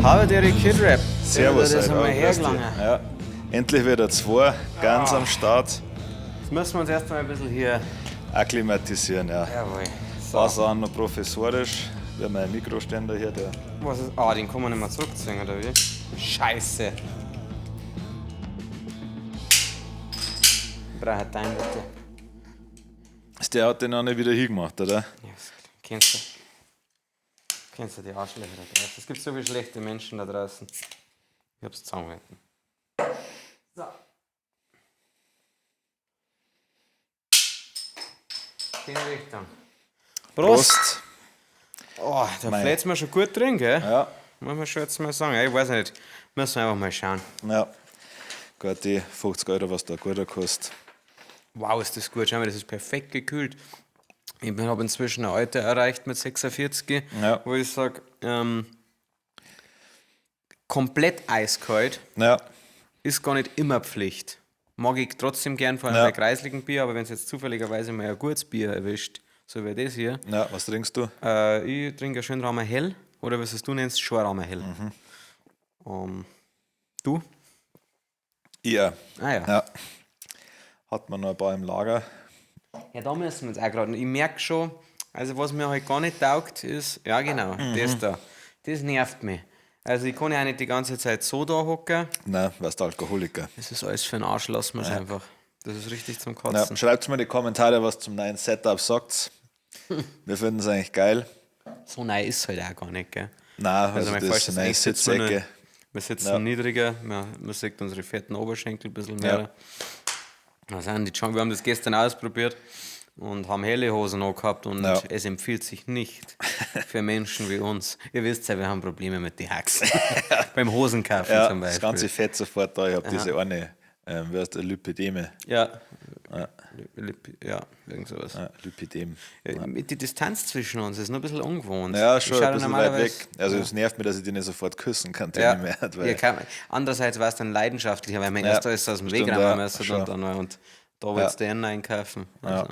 Habe der Kid Rap. Servus, Das haben Alter. wir Grüß dich. hergelangen. Ja. Endlich wieder zwei, ganz am Start. Jetzt müssen wir uns erstmal ein bisschen hier. Akklimatisieren, ja. Jawohl. So. Was auch noch professorisch. Wir haben einen Mikroständer hier, der Was ist. Ah, den kann man nicht mehr zurückziehen, oder wie? Scheiße. Ich brauche deinen bitte. Ist der hat den auch nicht wieder hingemacht, oder? Ja, das kennst du. Kennst du die Arschlöcher da draußen? Es gibt so viele schlechte Menschen da draußen. Ich hab's zusammengehalten. So. In Richtung. Prost! Oh, da Mei. flät's mir schon gut drin, gell? Ja. Muss man schon jetzt mal sagen. Ja, ich weiß nicht. Müssen wir einfach mal schauen. Ja. Gut, die 50 Euro, was da guter kostet. Wow, ist das gut. Schau mal, das ist perfekt gekühlt. Ich habe inzwischen ein Alter erreicht mit 46, Ja. wo ich sage, komplett eiskalt Ja. ist gar nicht immer Pflicht. Mag ich trotzdem gern, vor allem Ja. bei kreisligen Bier, aber wenn es jetzt zufälligerweise mal ein gutes Bier erwischt, so wie das hier, Ja, was trinkst du? ich trinke schön Raumer Hell oder was es du nennst, Schorraumer Hell. Du? Ja. Ah ja. Ja. Hat man noch ein paar im Lager. Ja, da müssen wir jetzt auch gerade. Ich merke schon, also was mir halt gar nicht taugt, ist, ja genau, das da. Das nervt mich. Also ich kann ja auch nicht die ganze Zeit so da hocken. Nein, warst du Alkoholiker. Das ist alles für den Arsch, lassen wir es einfach. Das ist richtig zum Ja, Kotzen. schreibt mir in die Kommentare, was zum neuen Setup sagt. Wir finden es eigentlich geil. So neu ist es halt auch gar nicht, gell? Nein, also, mein das falsches neue eigentlich sitzen wir Sitzecke. nur- Wir sitzen Ja. niedriger, man sieht unsere fetten Oberschenkel ein bisschen mehr. Ja. Da sind die Junk- Wir haben das gestern ausprobiert und haben helle Hosen angehabt und Ja. es empfiehlt sich nicht für Menschen wie uns. Ihr wisst ja, wir haben Probleme mit den Haxen. Beim Hosenkaufen Ja, zum das Beispiel. ganze Fett sofort da. Ich habe diese eine, wie heißt der, Lipideme. Ja. Ja, irgend sowas. Ja, Lipidem. Ja. Die Distanz zwischen uns ist noch ein bisschen ungewohnt. Ja, Ich schon schau ein da bisschen weit normalerweise- weg. Also es nervt mich, dass ich die nicht sofort küssen kann, die Ja. nicht mehr. Weil, Ja, kann, andererseits war es dann leidenschaftlicher, weil man Ja, erst alles aus dem Weg stimmt, räumen ja, müssen schon. und dann und da willst du den einkaufen. Also.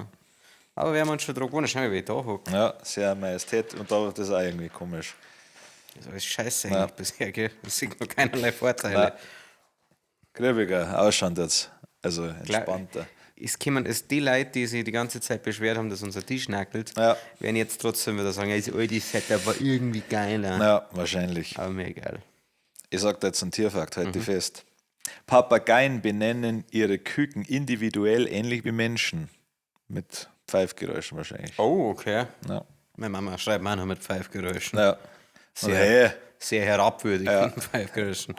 Aber wir haben uns schon dran gewohnt, schau mal, wie ich da hocke. ja, sehr Majestät und da das ist auch irgendwie komisch. Das ist alles scheiße eigentlich bisher, gell? Ich sehe noch keinerlei Vorteile. Nein. Grübiger ausschauen jetzt. Also entspannter. Es kommen es die Leute, die sich die ganze Zeit beschwert haben, dass unser Tisch nackelt, Ja. werden jetzt trotzdem wieder sagen, ja, das alte Setup war irgendwie geiler. Ja, wahrscheinlich. Aber mir egal. Ich sag da jetzt einen Tierfakt, halt dich fest. Papageien benennen ihre Küken individuell ähnlich wie Menschen. Mit Pfeifgeräuschen wahrscheinlich. Oh, okay. Ja. Meine Mama schreibt mir auch noch mit Pfeifgeräuschen. Ja. Sehr, Und hey, sehr herabwürdig mit Pfeifgeräuschen.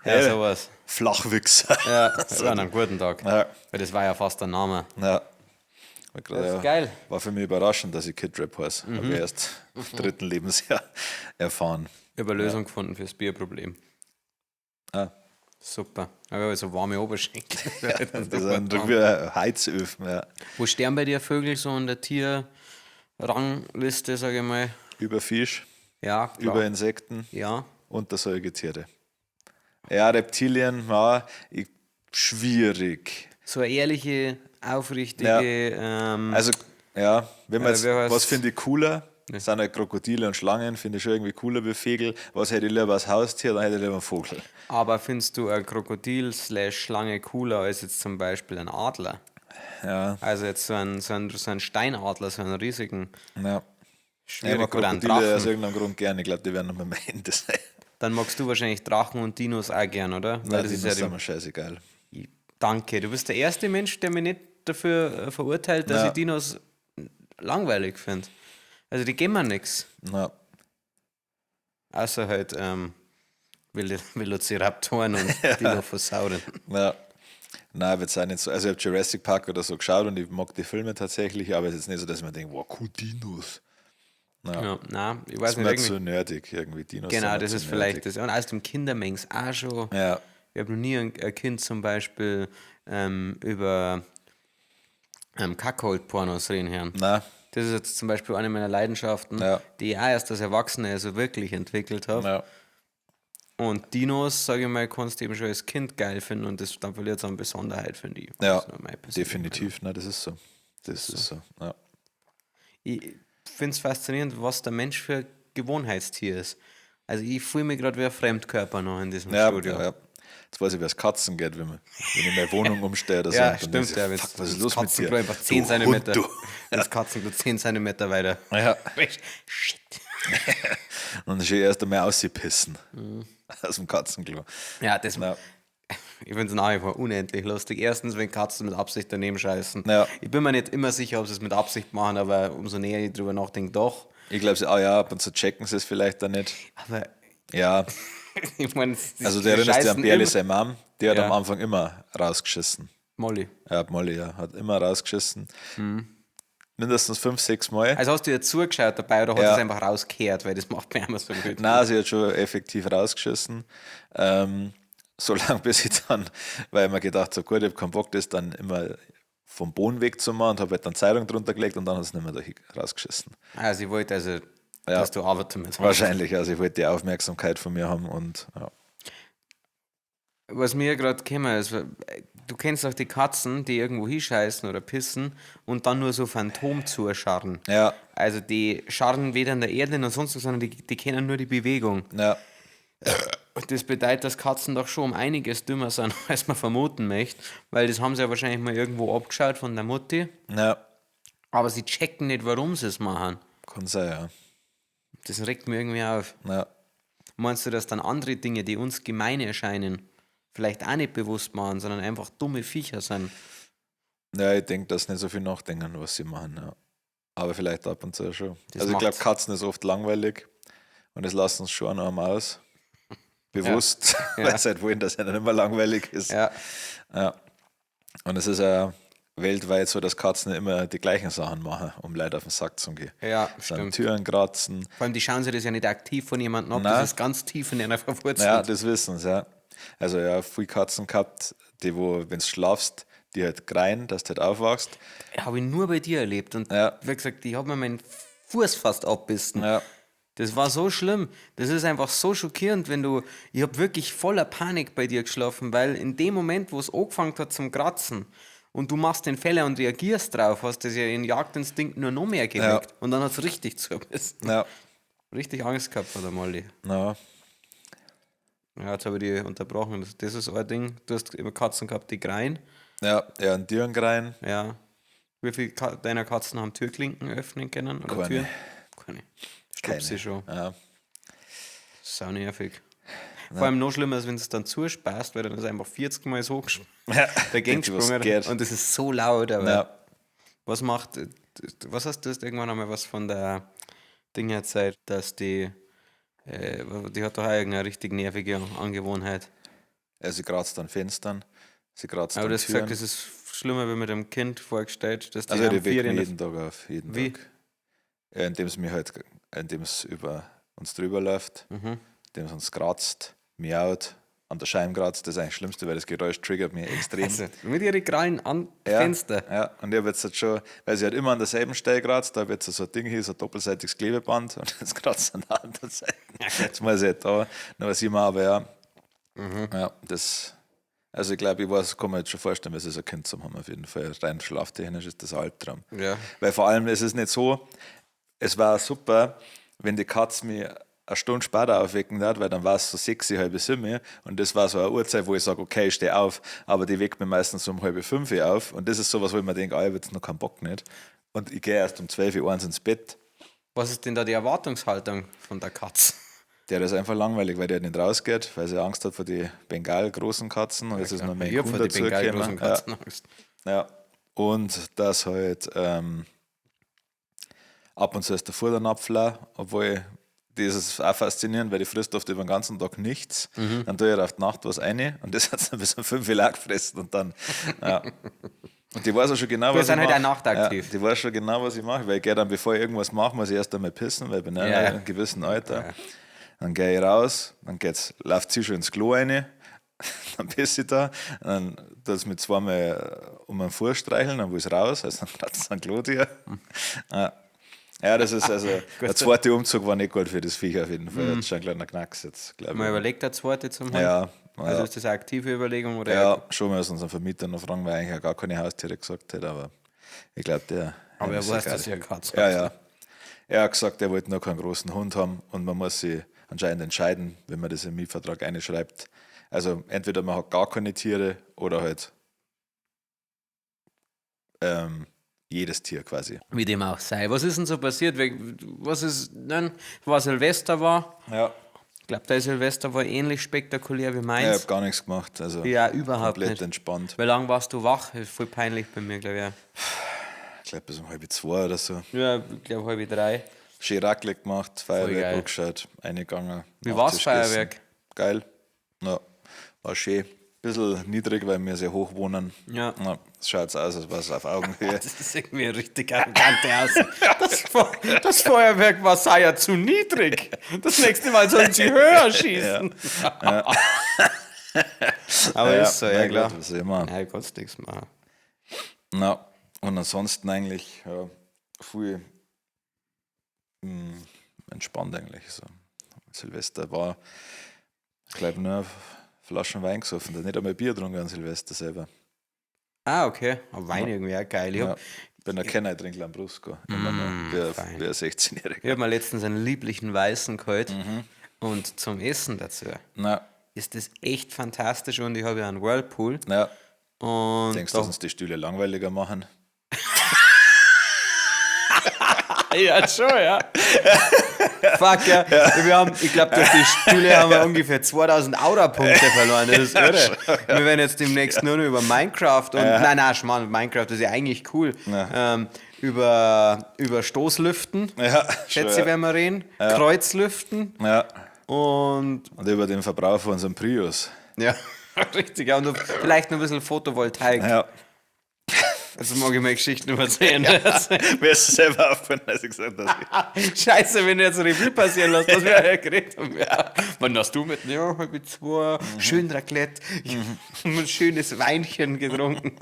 Ja, Hey. sowas. Flachwichser. Ja, an einem guten Tag. Ja. Weil das war ja fast der Name. Ja. War grad, Das ist ja, geil. War für mich überraschend, dass ich Kid Rap heiße. Habe ich erst im dritten Lebensjahr erfahren. Ich habe eine Lösung gefunden fürs Bierproblem. Ah. Super. Aber ich habe so warme Oberschenkel. Das sind wie Heizöfen, ja. Wo stehen bei dir Vögel so in der Tierrangliste, sage ich mal? Über Fisch, Ja, klar. über Insekten ja. und der Säugetiere. Ja, Reptilien, ja, ich, schwierig. So eine ehrliche, aufrichtige. Also, ja, wenn man jetzt, wer heißt- was finde ich cooler? Sind halt Krokodile und Schlangen, finde ich schon irgendwie cooler wie Vögel. Was hätte ich lieber als Haustier? Dann hätte ich lieber einen Vogel. aber findest du ein Krokodil slash Schlange cooler als jetzt zum Beispiel ein Adler? Ja, Also jetzt so ein Steinadler, so einen riesigen. ja. Ich Schwierig. mag Oder einen Krokodile aus Drachen. irgendeinem Grund gerne. Ich glaube, die werden noch mal am Ende sein. Dann magst du wahrscheinlich Drachen und Dinos auch gern, oder? Weil Nein, das die ist ja sind die, mir scheißegal. Danke. Du bist der erste Mensch, der mich nicht dafür verurteilt, dass Ja. ich Dinos langweilig finde. Also die geben mir nichts. Ja. Außer halt Velociraptoren und Dilophosauren. Ja. Nein, wird's auch nicht so. Also ich habe Jurassic Park oder so geschaut und ich mag die Filme tatsächlich, aber es ist jetzt nicht so, dass ich mir denke, wow, cool, Dinos. Ja, nein, ich Das weiß ist nicht mir irgendwie. zu nerdig irgendwie. Dinos sind Genau, mir das zu ist vielleicht nerdig. das. Und außerdem Kindermengs auch schon. Ja, Ich habe noch nie ein Kind zum Beispiel über Kackhold-Pornos reden hören. nein, Das ist jetzt zum Beispiel eine meiner Leidenschaften, Ja. die ich auch erst als Erwachsene so wirklich entwickelt habe. ja. Und Dinos, sage ich mal, kannst du eben schon als Kind geil finden und das dann verliert es an Besonderheit, finde ich. Ja, Das ist nur meine persönliche definitiv. Nein, das ist so. Das ist so. Ja. Ich finde es faszinierend, was der Mensch für ein Gewohnheitstier ist. Also ich fühle mich gerade wie ein Fremdkörper noch in diesem Ja, Studio. ja, ja. Jetzt weiß ich, wie es Katzen geht, wenn ich meine Wohnung umstehe oder so. Ja, Und dann stimmt. ist Ja, ja, wenn's- fuck, was ist das los mit Katzenklo dir? einfach 10 Du Zentimeter. Hund, du. Das Katzenklo 10 Zentimeter weiter. Ja. Shit. Und dann schon erst einmal auspissen. Aus dem Katzenklo. Ja, das, Ja. ich finde es nach wie vor unendlich lustig. Erstens, wenn Katzen mit Absicht daneben scheißen. Ja. Ich bin mir nicht immer sicher, ob sie es mit Absicht machen, aber umso näher ich drüber nachdenke, doch. Ich glaube, ah ja, ab und zu checken sie es vielleicht dann nicht. Aber Ja, ich meine, also du erinnerst dich an Berli, seine Mom, die hat Ja. am Anfang immer rausgeschissen. Molly. Ja, Molly, ja, hat immer rausgeschissen. Mindestens 5, 6 Mal. Also hast du ihr zugeschaut dabei oder hat Ja. es einfach rausgekehrt, weil das macht mir immer so gut. Nein, sie hat schon effektiv rausgeschissen. So lange, bis ich dann, weil ich mir gedacht habe, gut, ich habe keinen Bock, das dann immer vom Boden wegzumachen und habe halt dann Zeitung drunter gelegt und dann hat es nicht mehr da rausgeschissen. Also ich wollte also, Ja. dass du Arbeit damit hast. Wahrscheinlich, also ich wollte die Aufmerksamkeit von mir haben und ja. Was mir gerade gekommen ist, du kennst auch die Katzen, die irgendwo hinscheißen oder pissen und dann nur so Phantom zuscharren. Ja, Also die scharren weder in der Erde noch sonst was, sondern die kennen nur die Bewegung. ja, Und das bedeutet, dass Katzen doch schon um einiges dümmer sind, als man vermuten möchte, weil das haben sie ja wahrscheinlich mal irgendwo abgeschaut von der Mutti, ja, aber sie checken nicht, warum sie es machen. kann sein, ja. Das regt mir irgendwie auf. Ja. Meinst du, dass dann andere Dinge, die uns gemein erscheinen, vielleicht auch nicht bewusst machen, sondern einfach dumme Viecher sind? Ja, ich denke, dass nicht so viel nachdenken, was sie machen, ja. Aber vielleicht ab und zu schon. Das also ich glaube, macht's. Katzen ist oft langweilig und es lassen uns schon an einem aus. Bewusst, Ja. weil sie halt wollen, dass einer nicht mehr langweilig ist. Ja, Ja. Und es ist ja weltweit so, dass Katzen immer die gleichen Sachen machen, um Leute auf den Sack zu gehen. ja, Dann stimmt. Türen kratzen. Vor allem, die schauen sich das ja nicht aktiv von jemandem ab, Nein. das ist ganz tief in einer verwurzelt. Ja, das wissen sie, ja. Also ja, viele Katzen gehabt, die wo, wenn du schlafst, die halt kreien, dass du halt aufwachst. Habe ich nur bei dir erlebt und Ja. wie gesagt, ich habe mir meinen Fuß fast abbissen. Ja. Das war so schlimm. Das ist einfach so schockierend, wenn du. Ich habe wirklich voller Panik bei dir geschlafen, weil in dem Moment, wo es angefangen hat zum Kratzen und du machst den Fehler und reagierst drauf, hast das ja in Jagdinstinkt nur noch mehr geweckt. Ja. Und dann hat es richtig zugebissen. Ja. Richtig Angst gehabt vor der Molly. Ja. Ja, jetzt habe ich die unterbrochen. Das ist ein Ding. Du hast immer Katzen gehabt, die kreien. Ja, ja, und Türen kreien. Ja. Wie viele Ka deiner Katzen haben Türklinken öffnen können? Oder Keine. Türen? Keine. Keine. Stupsi schon. Ja. Sau nervig. Vor allem noch schlimmer ist, wenn es dann zuspaßt, weil dann ist einfach 40 Mal so Ja. dagegen Denkt, was gesprungen. geht. Und das ist so laut. Aber Ja. was macht. Was hast du hast irgendwann einmal was von der Ding erzählt, dass die. Die hat doch auch irgendeine richtig nervige Angewohnheit. Ja, sie kratzt an Fenstern, sie kratzt Aber an du hast Türen. gesagt, das ist schlimmer, wie mit dem Kind vorgestellt, dass die also am die weckt Vier mich in der jeden Tag auf, jeden Wie? Tag. Ja, indem es mir halt, indem es über uns drüber läuft, indem es uns kratzt, miaut, an der Scheibe kratzt, das ist eigentlich das Schlimmste, weil das Geräusch triggert mich extrem. Also, mit ihren Krallen an Ja, Fenster. Ja, und ich habe jetzt halt schon, weil sie halt immer an derselben Stelle kratzt, da habe ich jetzt so ein Ding hier, so ein doppelseitiges Klebeband und das kratzt an der anderen Seite. Jetzt muss ich halt da noch was immer, aber ja. Ja, das, also ich glaube, ich weiß, kann mir jetzt schon vorstellen, was es ein Kind zum haben auf jeden Fall. Rein schlaftechnisch ist das ein Albtraum. Ja. Weil vor allem ist es nicht so, es war super, wenn die Katze mich eine Stunde später aufwecken hat, weil dann war es so 6, 6:30 und das war so eine Uhrzeit, wo ich sage, okay, ich stehe auf, aber die weckt mich meistens um 4:30 auf und das ist sowas, wo ich mir denke, ah, ich habe jetzt noch keinen Bock nicht und ich gehe erst um 12:01 ins Bett. Was ist denn da die Erwartungshaltung von der Katze? Der ist einfach langweilig, weil der nicht rausgeht, weil sie Angst hat vor die Bengal-großen Katzen und jetzt ist noch mein Ich hab vor Kuhn die Bengal-großen dazugekommen. Ja. Katzen Angst. Ja. Und das halt ab und zu ist der Futternapf leer, obwohl das ist auch faszinierend, weil die frisst oft über den ganzen Tag nichts. Dann tue ich ihr auf die Nacht was rein und das hat sie dann bis um 5 Uhr leer gefressen und dann, ja. Und die weiß auch schon genau, Wir was sind ich halt mache. auch nachtaktiv. Ja, die weiß schon genau, was ich mache, weil ich gehe dann, bevor ich irgendwas mache, muss ich erst einmal pissen, weil ich bin ja Ja. in einem gewissen Alter. Dann gehe ich raus, dann geht's, läuft sie schon ins Klo rein, dann pisse ich da, dann tut es mir zweimal um den Fuß streicheln, dann will es raus, also dann kratzt es am Klotür. Ja. Ja, das ist also, der zweite Umzug war nicht gut für das Viech auf jeden Fall. Hat schon ein kleiner Knacks jetzt, glaube Mal ich. überlegt, der zweite zum Holen? Ja, Also ja. ist das eine aktive Überlegung oder? Ja, schon mal unseren Vermieter noch fragen, weil er eigentlich auch gar keine Haustiere gesagt hat, aber ich glaube, der. Aber dem er ist weiß, egal. dass er eine Katze Ja, hat. ja. Er hat gesagt, er wollte noch keinen großen Hund haben und man muss sich anscheinend entscheiden, wenn man das im Mietvertrag einschreibt. Also entweder man hat gar keine Tiere oder halt jedes Tier quasi. Wie dem auch sei. Was ist denn so passiert? Was ist denn, war Silvester war? Ja. Ich glaube, dein Silvester war ähnlich spektakulär wie meins. Ja, ich habe gar nichts gemacht. Also ja, überhaupt komplett nicht. Entspannt. Wie lange warst du wach? Das ist voll peinlich bei mir, glaube ich. Ja. Ich glaube, bis um 1:30 oder so. Ja, ich glaube 2:30. Schön Raclette gemacht, Feuerwerk angeschaut, reingegangen. Wie war's Feuerwerk? Geil. Ja, war schön. Bisschen niedrig, weil wir sehr hoch wohnen. Ja. Ja, es schaut aus, als wäre es auf Augenhöhe. Das ist irgendwie richtig arrogante aus. Das Feuerwerk war sei ja zu niedrig. Das nächste Mal sollen sie höher schießen. Ja. Ja. Aber ist so, ja klar. Gut, was immer. Ja, kannst nichts machen. Na, und ansonsten eigentlich ja, viel entspannt eigentlich. So. Silvester war, ich glaube, nur Flaschen Wein gesoffen, da nicht einmal Bier getrunken an Silvester selber. Ah, okay. Aber Wein irgendwie auch geil. Ich bin ein Kenner, ich trinke Lambrusco. Immer noch, wie ein 16-Jähriger. Ich habe mir letztens einen lieblichen Weißen geholt. Und zum Essen dazu. Na. Ist das echt fantastisch und ich habe ja einen Whirlpool. Ja. Und denkst du, dass uns die Stühle langweiliger machen? Ja, schon, ja. Fuck, ja. Wir haben, ich glaube, durch die Stühle haben wir ungefähr 2000 Aura-Punkte verloren. Das ist irre. Wir werden jetzt demnächst nur noch über Minecraft und. Ja. Nein, Schmarrn, Minecraft ist ja eigentlich cool. Ja. Über Stoßlüften, ja, schätze ich, werden wir reden. Ja. Kreuzlüften. Ja. Und über den Verbrauch von unserem Prius. Ja, richtig. Ja, und vielleicht noch ein bisschen Photovoltaik. Ja. Jetzt mag ich mir Geschichten erzählen. Ja, mir ist es selber aufgefallen, als ich gesagt habe. Scheiße, wenn du jetzt Revue passieren lässt, was wir ja geredet haben. Ja. Wann hast du mit? Ja, 1:30. Schön Raclette. Ein schönes Weinchen getrunken.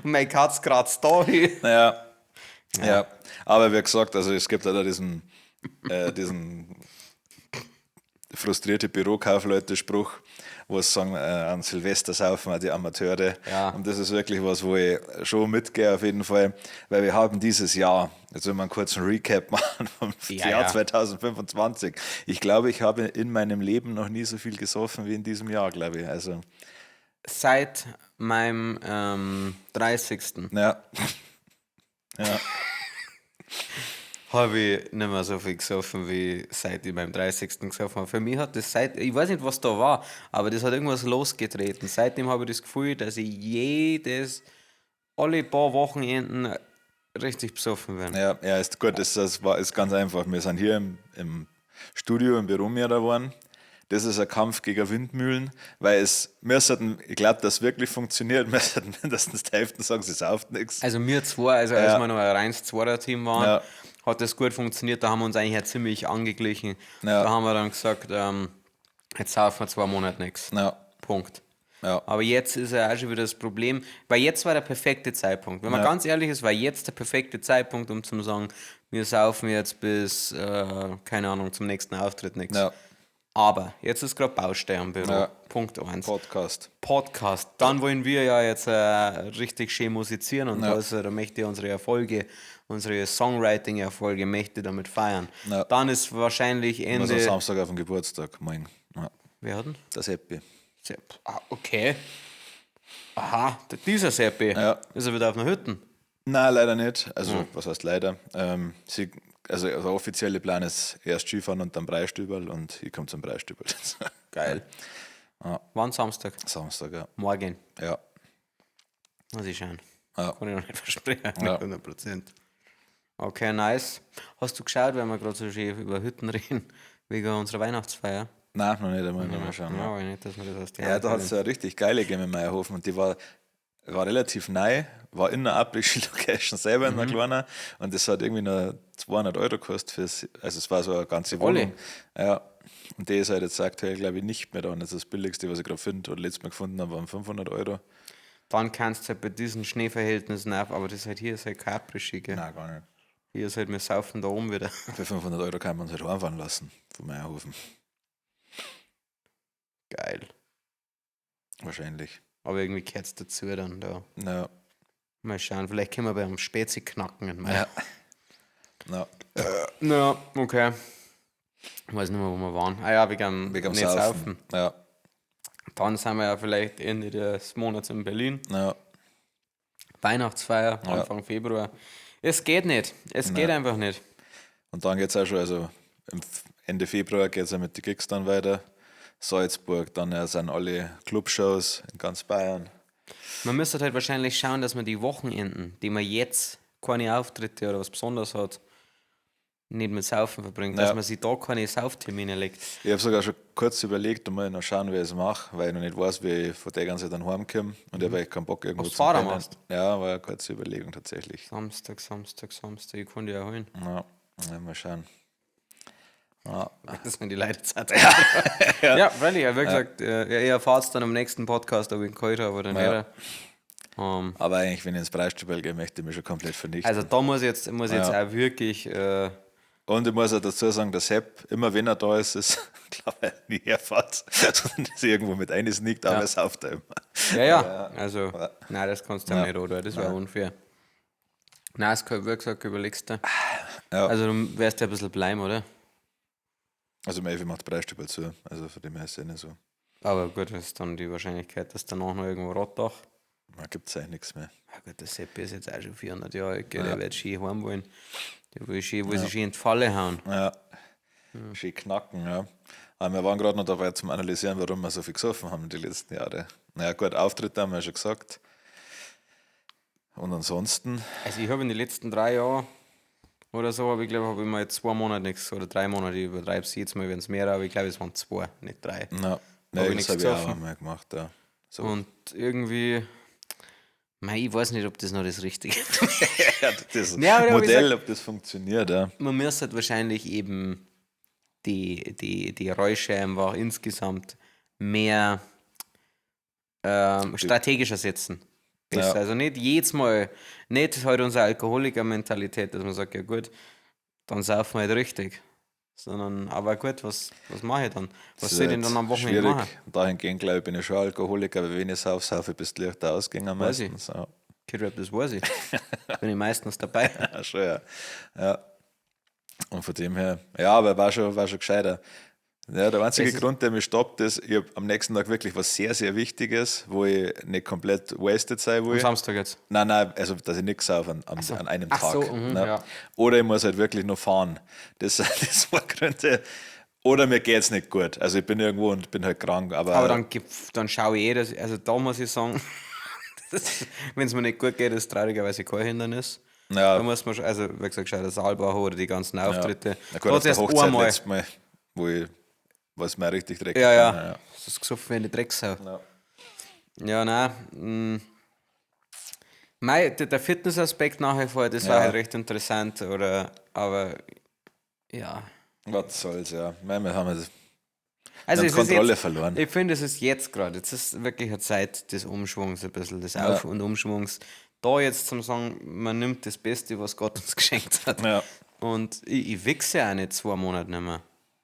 Und mein Katz kratzt da hin. Ja. Ja. Aber wie gesagt, also es gibt halt auch diesen frustrierte Bürokaufleute-Spruch, wo sie sagen, an Silvester saufen auch die Amateure. Ja. Und das ist wirklich was, wo ich schon mitgehe auf jeden Fall, weil wir haben dieses Jahr, jetzt wollen wir einen kurzen Recap machen vom Jahr 2025. Ich glaube, ich habe in meinem Leben noch nie so viel gesoffen wie in diesem Jahr, glaube ich. Also, seit meinem 30. Ja. Ja. Habe ich nicht mehr so viel gesoffen, wie seit ich beim 30. gesoffen habe. Für mich hat das seit, ich weiß nicht, was da war, aber das hat irgendwas losgetreten. Seitdem habe ich das Gefühl, dass ich alle paar Wochenenden richtig besoffen bin. Ja, ja, ist gut, das ist ganz einfach. Wir sind hier im Studio, im Büro mehr da geworden. Das ist ein Kampf gegen Windmühlen, weil es, wir sollten, ich glaube, dass wirklich funktioniert, wir sollten mindestens die Hälfte sagen, sie sauft nichts. Also wir zwei, also als wir noch ein reines Zweier-Team waren, hat das gut funktioniert, da haben wir uns eigentlich ja ziemlich angeglichen. Ja. Da haben wir dann gesagt, jetzt saufen wir 2 Monate nichts. Ja. Punkt. Ja. Aber jetzt ist ja auch schon wieder das Problem, weil jetzt war der perfekte Zeitpunkt. Wenn man ganz ehrlich ist, war jetzt der perfekte Zeitpunkt, um zu sagen, wir saufen jetzt bis, keine Ahnung, zum nächsten Auftritt nichts. Ja. Aber jetzt ist gerade Baustelle am Büro. Ja. Punkt 1. Podcast. Dann wollen wir ja jetzt richtig schön musizieren und da möchte ich unsere Erfolge, unsere Songwriting-Erfolge möchte damit feiern. Ja. Dann ist wahrscheinlich Ende... Also Samstag auf dem Geburtstag, morgen. Ja. Wer hat denn? Der Seppi. Ah, okay. Aha, dieser Seppi. Ja. Ist er wieder auf einer Hütte? Nein, leider nicht. Also, was heißt leider? Also der offizielle Plan ist erst Skifahren und dann Breistüberl und ich komme zum Breistüberl. Geil. Ja. Wann Samstag? Samstag, ja. Morgen. Ja. Muss ich schauen. Ja. Kann ich noch nicht versprechen. Ja. 100%. Okay, nice. Hast du geschaut, weil wir gerade so schön über Hütten reden, wegen unserer Weihnachtsfeier? Nein, noch nicht einmal. Ja, schauen, ja. Aber nicht, dass wir das aus der Ja, da hat es ja richtig geile gegeben in Mayrhofen und die war relativ neu, war in der Abrischi-Location selber in der kleinen und das hat irgendwie nur 200 Euro gekostet fürs, also es war so eine ganze Wohnung. Ja, und die ist halt jetzt aktuell, glaube ich, nicht mehr da und das ist das Billigste, was ich gerade finde oder letztes Mal gefunden habe, waren 500 Euro. Dann kannst du halt bei diesen Schneeverhältnissen auch, aber das ist halt hier ist halt kein Abrischi, gell? Nein, gar nicht. Hier ist halt, wir saufen da oben wieder. Für 500 Euro kann man uns halt heimfahren lassen von Mayrhofen. Geil. Wahrscheinlich. Aber irgendwie gehört es dazu dann da. Ja. Mal schauen, vielleicht können wir beim Spezi knacken. Ja. Ja. Na, okay. Ich weiß nicht mehr, wo wir waren. Ah ja, wegen, Wegen dem nicht Saufen. Saufen. Ja, Dann sind wir ja vielleicht Ende des Monats in Berlin. ja. Weihnachtsfeier, Anfang Februar. Es geht nicht. Es geht einfach nicht. Und dann geht es auch schon, also im Ende Februar geht es ja mit den Gigs dann weiter. Salzburg, dann ja, sind alle Clubshows in ganz Bayern. Man müsste halt wahrscheinlich schauen, dass man die Wochenenden, die man jetzt keine Auftritte oder was Besonderes hat, nicht mit Saufen verbringt, dass Ja. man sich da keine Sauftermine legt. Ich habe sogar schon kurz überlegt und mal noch schauen, wie ich es mache, weil ich noch nicht weiß, wie ich von der ganzen Zeit dann heimkomme. Und ich habe eigentlich keinen Bock irgendwo Ob's zu Fahrer pennen. machst? Ja, war eine kurze Überlegung tatsächlich. Samstag, Samstag, Samstag, ich kann die auch holen. Ja, ja, mal schauen. Ja, Das sind die Leute Zeit. Ja, ja, freilich. Wie gesagt, ja, ihr erfahrt es dann am nächsten Podcast, ob ich ihn geholt habe oder nicht. aber eigentlich, wenn ich ins Preisstubel gehe, möchte ich mich schon komplett vernichten. Also da muss ich jetzt, Ja. auch wirklich. Und ich muss auch dazu sagen, der Sepp, immer wenn er da ist, ist, glaube ich, nie herfahrt, sondern dass er irgendwo mit einsneakt, aber er sauft er immer. Ja, ja. Also, nein, das kannst du ja nicht, oder? Das wäre unfair. Nein, das kann, wie gesagt, überlegst du. Ja. Also, du wärst ja ein bisschen bleiben, oder? Also, mein Evi macht Preisstubel zu, also von dem her ist es eh nicht so. Aber gut, das ist dann die Wahrscheinlichkeit, dass danach noch irgendwo Rottach. Da gibt es eigentlich nichts mehr. Ja gut, der Seppi ist jetzt auch schon 400 Jahre alt, gell? Der wird schön heim wollen. Der will, schön, will sich schön in die Falle hauen. Ja. Schön knacken, ja. Aber wir waren gerade noch dabei zum Analysieren, warum wir so viel gesoffen haben die letzten Jahre. Naja, gut, Auftritte haben wir ja schon gesagt. Und ansonsten, Also ich habe in den letzten 3 Jahren oder so, aber ich glaube, habe ich mal 2 Monate nichts oder 3 Monate, ich übertreibe es jetzt mal, wenn es mehr, aber ich glaube, es waren 2, nicht 3. na, Hab nein, ich das nichts habe ich auch gesoffen. einmal gemacht, ja. So. Und irgendwie, mei, ich weiß nicht, ob das noch das Richtige ist. Ja, das Ja, aber ich Modell, ob das funktioniert, ja. Man müsste halt wahrscheinlich eben die Räusche einfach insgesamt mehr strategischer setzen. Besser. Ja. Also nicht jedes Mal, nicht halt unsere Alkoholiker-Mentalität, dass man sagt, ja gut, dann saufen wir halt richtig. Sondern, aber gut, was mache ich dann? Was Das soll ich ist denn dann am Wochenende schwierig. machen? Dahingehend, glaube ich, bin ich schon Alkoholiker, aber wenn ich sauf, saufe ich bis die Lichter ausgehen am Weiß ich. meistens. Ja. Kid Rap, das weiß ich. Bin ich meistens dabei. Ja, schon, ja. Ja. Und von dem her, ja, aber war schon gescheiter. Ja, der einzige Es ist- Grund, der mich stoppt, ist, ich habe am nächsten Tag wirklich was sehr, sehr Wichtiges, wo ich nicht komplett wasted sein Am will. Samstag jetzt. Nein, nein, also dass ich nichts saufe an einem Ach Tag. so, mhm, ne? ja. Oder ich muss halt wirklich noch fahren. Das, das war Gründe. Oder mir geht es nicht gut. Also ich bin irgendwo und bin halt krank. Aber, Aber dann schaue ich eh, dass, also da muss ich sagen, wenn es mir nicht gut geht, ist traurigerweise kein Hindernis. Ja. Da muss man schon, also wie gesagt, schau, der Saalbach oder die ganzen Auftritte. Na gut, Da auf der erst Hochzeit einmal. letztes Mal, wo ich, was mir richtig dreckig Ja, ja. war, Das ist gesoffen wie eine Drecksau. Ja. Ja, nein. Mei, der Fitnessaspekt nachher vor, das war Ja. halt recht interessant, oder, aber ja. Was soll's, ja. Ich meine, wir haben jetzt Also Wir es haben ist Kontrolle jetzt, verloren. Ich finde, es ist jetzt gerade, jetzt ist wirklich eine Zeit des Umschwungs ein bisschen, des Auf- und Umschwungs. Da jetzt zum sagen, man nimmt das Beste, was Gott uns geschenkt hat. Ja. Und ich wichse ja auch nicht 2 Monate nicht mehr.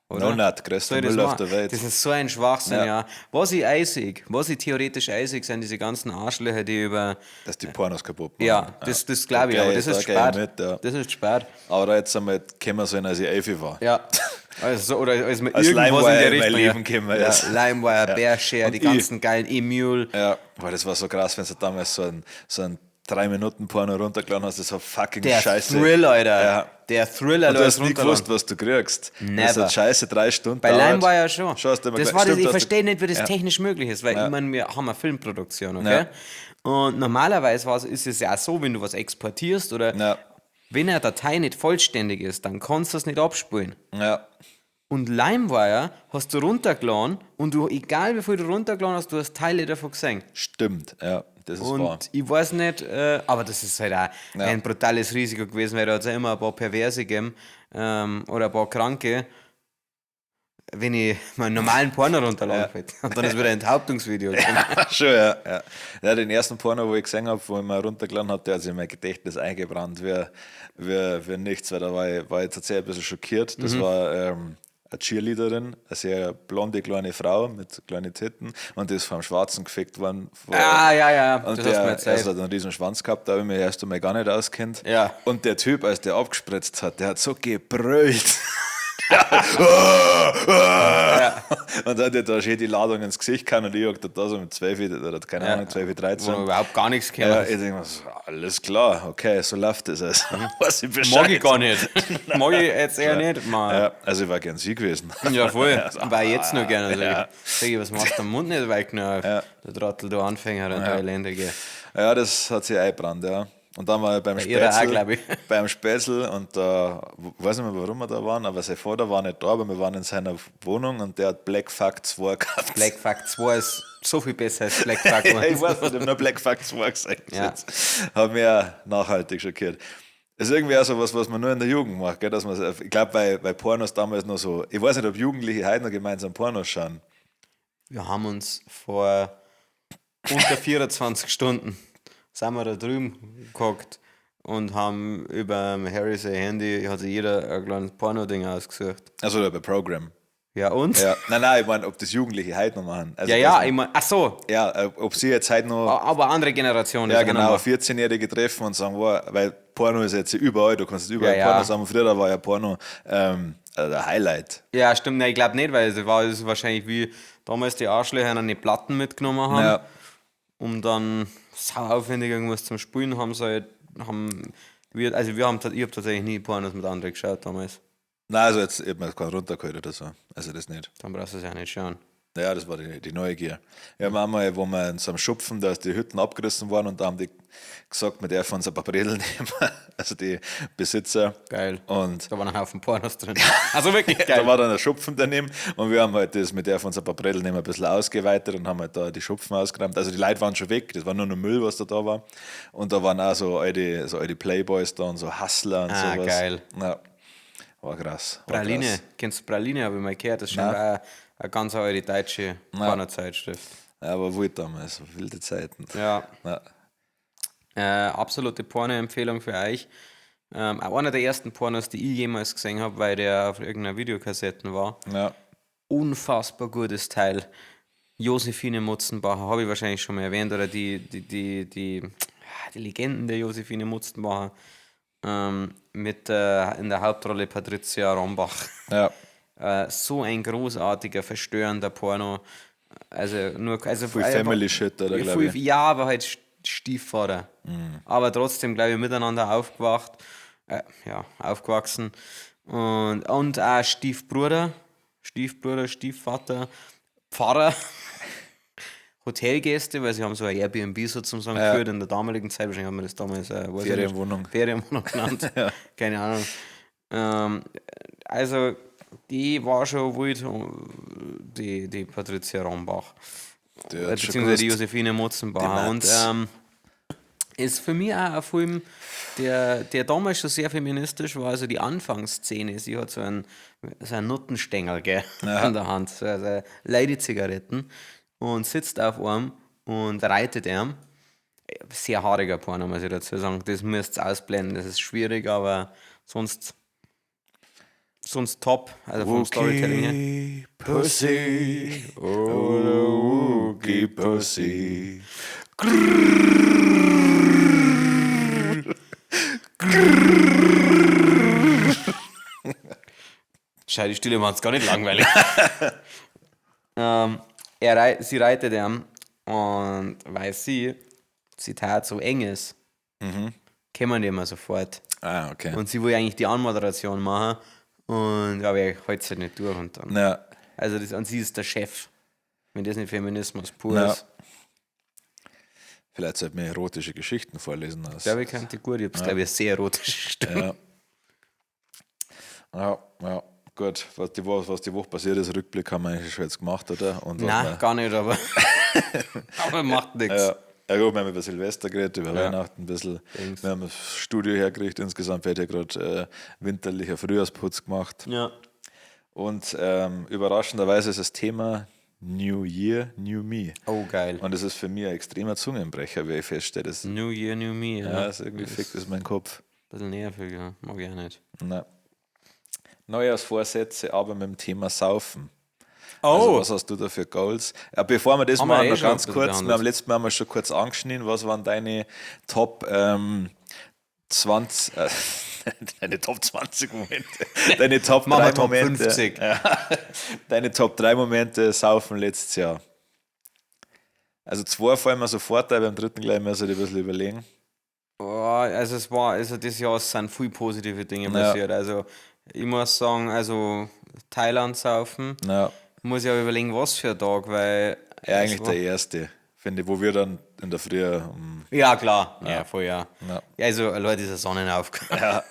Oder? No nut, größter Soll ich das Müll auf machen? der Welt. Das ist so ein Schwachsinn, Ja. ja. Was ich eisig, was ich theoretisch eisig, sind diese ganzen Arschlöcher, die über. Dass die Pornos kaputt machen. Ja, das glaube ich, Da aber geh das da ist geh ich spät. Mit, ja. Das ist spät. Aber da jetzt einmal kommen sollen, als ich 11 war. Ja. Also, so, oder als man Als irgendwas in LimeWire der in mein Richtung. Leben gekommen ja. ist. LimeWire, Bearshare, Und die ich- ganzen geilen Emule. Ja, boah, das war so krass, wenn du damals so ein 3-Minuten-Porno runtergeladen hast, das war fucking Der scheiße. Thrill, Alter. Ja. Der Thriller, Und du da hast ist nie runterladen. gewusst, was du kriegst. Das Never. hat scheiße 3 Stunden Bei dauert. LimeWire ja schon. Schon hast du immer das gleich- war das, stimmt, ich hast du- verstehe nicht, wie das Ja. technisch möglich ist, weil Ja. ich meine, wir haben eine Filmproduktion, okay? Ja. Und normalerweise ist es ja auch so, wenn du was exportierst oder Ja. wenn eine Datei nicht vollständig ist, dann kannst du das nicht abspulen. Ja. Und LimeWire hast du runtergeladen und du, egal wie viel du runtergeladen hast, du hast Teile davon gesehen. Stimmt, ja, das ist wahr. Und ich weiß nicht, aber das ist halt auch Ja. ein brutales Risiko gewesen, weil da hat es ja immer ein paar Perverse gegeben oder ein paar Kranke, wenn ich meinen normalen Porno runterladen wollte. Und dann ist wieder ein Enthauptungsvideo gekommen. Schon, ja, ja. Ja, den ersten Porno, wo ich gesehen habe, wo ich mal runtergeladen habe, der hat sich in mein Gedächtnis eingebrannt wie nichts, weil da war ich tatsächlich ein bisschen schockiert. Das war eine Cheerleaderin, eine sehr blonde kleine Frau mit kleinen Titten und die ist vom Schwarzen gefickt worden. Ah, ja, ja, Und das hast du mir der erzählt. also hat einen riesen Schwanz gehabt, da habe ich mich erst einmal gar nicht auskennt. Ja. Und der Typ, als der abgespritzt hat, der hat so gebrüllt. Und dann hat er da schön die Ladung ins Gesicht gehauen und ich hab da so mit 12 oder keine Ahnung, 12, 13. Wo man überhaupt gar nichts Ja, gehört. ich denke mir so, alles klar, okay, so läuft das also. Weiß ich Bescheid. Mag ich gar nicht. Mag ich jetzt eher nicht. Man. Ja, also ich war gern sie gewesen. Ja, voll. War ich jetzt noch gerne. Sag Ja. ich, sag ich, was machst du am Mund nicht weg? Noch? Der Trottel, du Anfänger und der Elendige. Ja, das hat sich eingebrannt, ja. Und dann war ich beim ihr auch, Spätzl, glaub ich. beim Spätzl und da, weiß nicht mehr, warum wir da waren, aber sein Vater war nicht da, aber wir waren in seiner Wohnung und der hat Black Fuck 2 gehabt. Black Fuck 2 ist so viel besser als Black Fuck 1. Ja, ich weiß nicht, ich hab nur Black Fuck 2 gesagt. Ja. Das hat mich auch nachhaltig schockiert. Das ist irgendwie auch so was, was man nur in der Jugend macht, gell? Dass man, ich glaube, bei Pornos damals noch so, ich weiß nicht, ob Jugendliche heute noch gemeinsam Pornos schauen. Wir haben uns vor unter 24 Stunden sind wir da drüben gehockt und haben über Harry sein Handy, hat sich jeder ein kleines Porno-Ding ausgesucht. Also bei Program. Ja, und? Ja. Nein, nein, ich meine, ob das Jugendliche heute noch machen. Also, Ja, dass ja, man- ich mein, ach so, ja, ob sie jetzt heute noch. aber andere Generation. Ja, ist auch genau, noch mal- 14-Jährige treffen und sagen, wow, weil Porno ist jetzt überall, du kannst überall Ja, ja. Pornos haben. Früher war ja Porno der Highlight. Ja, stimmt, nein, ich glaube nicht, weil es war es wahrscheinlich wie damals die Arschlöcher eine Platten mitgenommen haben, Ja. um dann sau aufwendig irgendwas zum Spielen haben sie halt, haben wir, also wir haben, ich habe tatsächlich nie Pornos mit anderen geschaut damals. Nein, also jetzt, ich hab mir das keinen runtergeholt oder so. Also das nicht. Dann brauchst du es ja nicht schauen. Ja, das war die Neugier. Ja, wir haben einmal, wo wir in so einem Schupfen, da ist die Hütten abgerissen worden und da haben die gesagt, wir dürfen uns ein paar Bredel nehmen. Also die Besitzer. Geil. Und Da waren ein Haufen Pornos drin. Also wirklich geil. da war dann ein Schupfen daneben und wir haben halt das mit der von uns ein paar Bredel nehmen ein bisschen ausgeweitet und haben halt da die Schupfen ausgeräumt. Also die Leute waren schon weg, das war nur noch Müll, was da da war. Und da waren auch so alte Playboys da und so Hustler und Ah, sowas. geil. Ja, war krass. War Praline. Krass. Kennst du Praline? Habe ich mal gehört. Das ist schon auch eine ganz alte deutsche Pornozeitschrift. Ja, war wild damals, wilde Zeiten. Ja. Ja. Absolute Porno-Empfehlung für euch. Auch einer der ersten Pornos, die ich jemals gesehen habe, weil der auf irgendeiner Videokassette war. Ja. Unfassbar gutes Teil. Josephine Mutzenbacher, habe ich wahrscheinlich schon mal erwähnt, oder die Legenden der Josephine Mutzenbacher mit in der Hauptrolle Patricia Rombach. Ja. So ein großartiger, verstörender Porno. Also nur also Viel Family Shit, oder, glaub viel, ich. Mhm. Ja, aber halt Stiefvater. Aber trotzdem, glaube ich, miteinander aufgewacht, ja, aufgewachsen. Und auch Stiefbruder, Stiefvater, Pfarrer, Hotelgäste, weil sie haben so ein Airbnb sozusagen geführt in der damaligen Zeit. Wahrscheinlich haben wir das damals weiß ich nicht, Ferienwohnung. Ferienwohnung genannt. Keine Ahnung. Also, die war schon wild, die Patricia Rombach. Die hat schon Beziehungsweise die gewusst. Josephine Mutzenbacher. Die Und Matz. ist für mich auch ein Film, der damals schon sehr feministisch war, also die Anfangsszene, sie hat so einen Nuttenstängel, gell, in der Hand, so also Lady-Zigaretten und sitzt auf einem und reitet ihm. Sehr haariger Porno, muss ich dazu sagen. Das müsst ihr ausblenden, das ist schwierig, aber sonst top, also vom Storytelling her. Wookie Pussy, oh, Wookie Pussy. Schau, die Stille macht's gar nicht langweilig. Sie reitet ihn und weil sie, Zitat, so eng ist, kommen die immer sofort. Ah, okay. Und sie will eigentlich die Anmoderation machen und aber er hält halt nicht durch. Und dann, Ja, also das, und sie ist der Chef. Wenn das nicht Feminismus pur Ja. ist. vielleicht sollte man erotische Geschichten vorlesen. Als, Ich glaube, ich kannte die gut. Ich hab's, glaube ich, eine sehr erotische Stimme. Ja. Ja, ja, gut. Was die Woche passiert ist, Rückblick haben wir eigentlich schon jetzt gemacht, oder? Und was Nein, wir- gar nicht, aber, aber macht nichts. Ja. Ja gut, wir haben über Silvester geredet, über Weihnachten ein bisschen. Denkst. Wir haben das Studio hergerichtet. Insgesamt wird hier gerade winterlicher Frühjahrsputz gemacht. Ja. Und überraschenderweise ist das Thema New Year, New Me. Oh, geil. Und das ist für mich ein extremer Zungenbrecher, wie ich feststelle. Das, New Year, New Me. Ja, ja, ist irgendwie fickt das mein Kopf. Bisschen nervig, ja. Mag ich auch nicht. Na. Neujahrsvorsätze, aber mit dem Thema Saufen. Oh! Also, was hast du da für Goals? Ja, bevor wir das Haben wir machen, eh noch schon ganz ein bisschen kurz. Wir behandelt. haben letztes Mal haben wir schon kurz angeschnitten. Was waren deine Top 20, Deine Top 20 Momente. Deine Top Machen 3 wir Top Momente. 50. Ja. Deine Top 3 Momente saufen letztes Jahr. Also zwei fallen mir sofort ein, beim dritten gleich muss ich ein bisschen überlegen. Boah, also es war, also das Jahr sind viel positive Dinge Ja. passiert. Also ich muss sagen, also Thailand saufen, Ja, muss ich auch überlegen, was für ein Tag, weil. ja eigentlich es war- der erste, finde ich, wo wir dann in der Früh um, Ja, klar. Ja, voll, ja. Ja. Ja, also Leute, ist eine Sonnenaufgabe. Ja.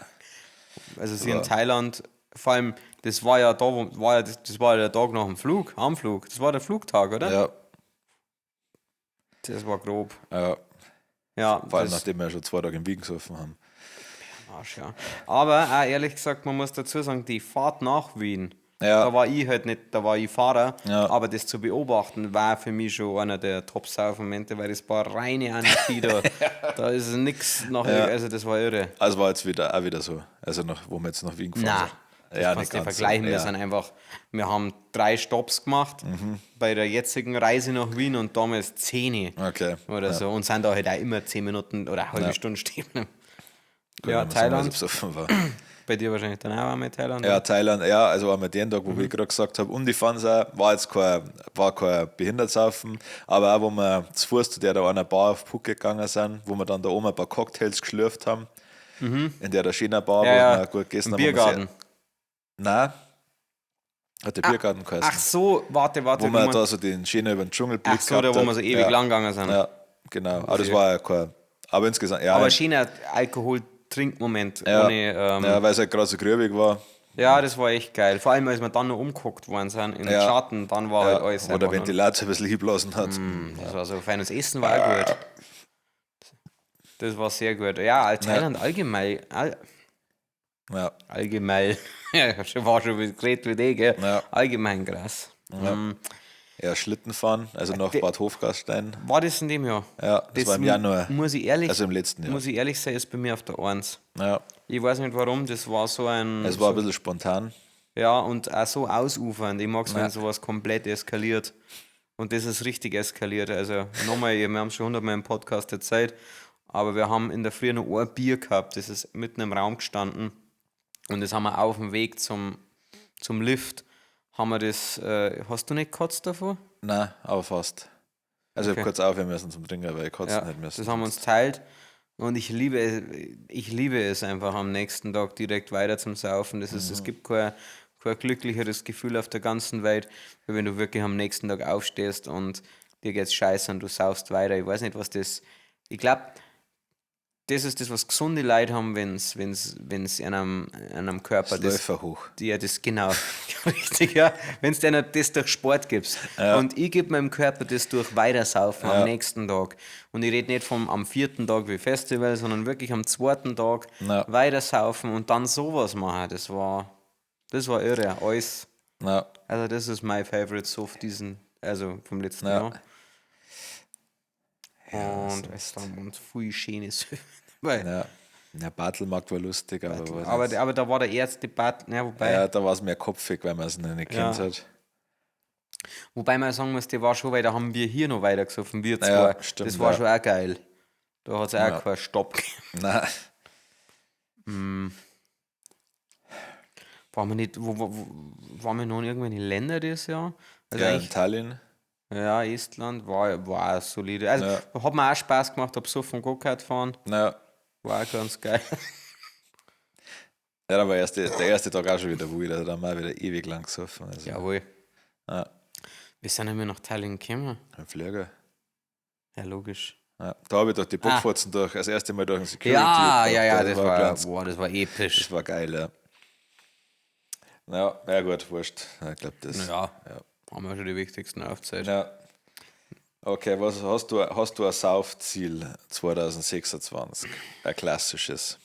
Also sie in Thailand, vor allem, das war ja da, wo, war ja, das war ja der Tag nach dem Flug, am Flug. Das war der Flugtag, oder? ja, Das war grob. ja, Ja, vor allem das, nachdem wir ja schon 2 Tage in Wien gesoffen haben. Arsch, ja. Aber auch ehrlich gesagt, man muss dazu sagen, die Fahrt nach Wien, Ja. da war ich halt nicht, da war ich Fahrer, Ja. aber das zu beobachten war für mich schon einer der Top-Sauf-Momente, weil das war reine Anarchie da. Da ist nix nach, also das war irre. Also war jetzt wieder, auch wieder so, also noch, wo wir jetzt nach Wien gefahren Nein, sind. das Ja, kannst nicht du nicht ganz so. vergleichen. Wir Ja. sind einfach, wir haben 3 Stops gemacht bei der jetzigen Reise nach Wien und damals 10 Okay. oder so und sind da halt auch immer 10 Minuten oder eine halbe Stunde stehen. Gut, Ja, wenn man sagen, Thailand. dass ich besoffen war. Bei dir wahrscheinlich dann auch einmal Thailand. Ja, Thailand, ja, also einmal den Tag, wo ich gerade gesagt habe, und ich fand's auch, war jetzt kein, war kein Behindertsaufen, aber auch, wo wir zu Fuß zu der da einer Bar auf Phuket gegangen sind, wo wir dann da oben ein paar Cocktails geschlürft haben, in der da schönen Bar, Ja, wo ja. wir gut gegessen Im haben. wo wir Biergarten. sehr- Nein. Hat der Biergarten geheißen. Ach so, warte, warte. wo wir wo da so den schönen über den Dschungelblick ach so, da gehabt wo wir hat. so ewig ja. lang gegangen sind. Ja, genau. Aber das war ja kein, aber insgesamt, ja. Aber schöner Alkohol-Trinkmoment. ja, Ohne, ja, weil es halt gerade so grübig war. ja, das war echt geil. Vor allem, als wir dann noch umgeguckt worden sind in den Ja. Schatten, dann war halt Ja, alles wo der einfach noch- Ventilator ein bisschen hinblasen hat. Das war so fein. Das Essen war auch gut. Das war sehr gut. Ja, Thailand allgemein. Ja. Allgemein. Ja, schon war schon wie geredet wie die, gell? Ja. Allgemein krass. Ja. Ja, Schlitten fahren, also nach De- Bad Hofgastein. War das in dem Jahr? Ja, das war im Januar. Muss ich ehrlich, Also im letzten Jahr. Muss ich ehrlich sein, ist bei mir auf der 1. Ja, Ich weiß nicht warum, das war so ein. es war ein bisschen spontan. Ja, und auch so ausufernd. Ich mag es, wenn sowas komplett eskaliert. Und das ist richtig eskaliert. Also nochmal, wir haben schon hundertmal im Podcast erzählt, aber wir haben in der Früh noch ein Bier gehabt, das ist mitten im Raum gestanden. Und das haben wir auf dem Weg zum Lift, haben wir das, hast du nicht gekotzt davor? Nein, aber fast. Also ich Okay. habe kurz aufhören müssen zum Trinken, weil ich kotzen Ja, hätte müssen. das haben wir uns teilt. Und ich liebe es einfach am nächsten Tag direkt weiter zum Saufen. Das ist, Es gibt kein glücklicheres Gefühl auf der ganzen Welt, wie wenn du wirklich am nächsten Tag aufstehst und dir geht's scheiße und du saufst weiter. Ich weiß nicht, was das. Ich glaube, das ist das, was gesunde Leute haben, wenn's, wenn's einem Körper Das das, Läufer hoch. ja, das genau. Richtig, ja. Wenn du einer das durch Sport gibst. Und ich gebe meinem Körper das durch Weitersaufen am nächsten Tag. Und ich rede nicht vom am vierten Tag wie Festival, sondern wirklich am zweiten Tag Ja. weitersaufen und dann sowas machen. Das war irre. Alles. Ja, Also das ist my favorite Suff diesen, also vom letzten Ja. Jahr. Und es waren viel schöne Süffe dabei. ja. Ja, Bartelmarkt war lustig, aber, weiß nicht. Aber da war der erste Bad, ja, wobei. Ja, da war es mehr kopfig, weil man es noch nicht Ja. kennt hat. Wobei man sagen muss, die war schon, weil da haben wir hier noch weiter gesoffen, wir zwei. Ja, stimmt, das war ja. schon auch geil. Da hat es auch Ja. keinen Stopp gegeben. Nein, Waren wir nicht, waren wir noch in irgendwelchen Länder dieses Jahr? Also ja, in eigentlich, Tallinn. ja, Estland war auch solide. Also Ja. hat mir auch Spaß gemacht, hab so vom Go-Kart fahren, Na, war auch ganz geil. ja, da war der erste Tag auch schon wieder wild, also da haben wir auch wieder ewig lang gesoffen. Also, Jawohl. Ja. Wir sind ja nach Tallinn gekommen. Im Flieger. Ja, logisch. Ja, da habe ich doch die Bockfurzen durch, das erste Mal durch den Security. Ah. Ja, gebracht. ja, ja, das war, ganz, boah, das war episch. das war geil, ja. Ja, ja gut, wurscht. Ja, ich glaube, das. Ja, Ja. haben wir schon die wichtigsten aufgezählt. Ja. Okay, was hast du ein Saufziel 2026? Ein klassisches.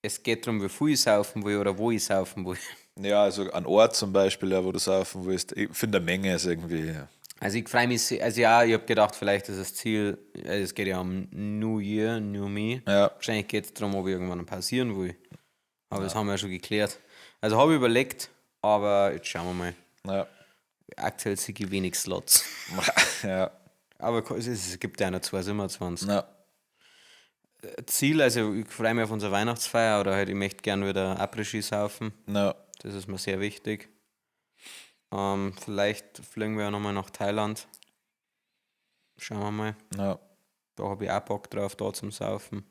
Es geht darum, wie viel ich saufen will oder wo ich saufen will. Ja, also ein Ort zum Beispiel, ja, wo du saufen willst. Ich finde, eine Menge ist irgendwie. Also ich freue mich, sehr, also ja, ich habe gedacht, vielleicht ist das Ziel, also es geht ja um New Year, New Me. Ja. Wahrscheinlich geht es darum, ob ich irgendwann pausieren will. Aber das haben wir ja schon geklärt. Also habe ich überlegt, aber jetzt schauen wir mal. Ja. Aktuell sehe ich wenig Slots. Ja. Aber es gibt ja noch 2027. Ja. Ziel, also ich freue mich auf unsere Weihnachtsfeier oder halt, ich möchte gern wieder Après-Ski saufen. Ja. Das ist mir sehr wichtig. Vielleicht fliegen wir ja nochmal nach Thailand. Schauen wir mal. Ja. Da habe ich auch Bock drauf, da zum Saufen.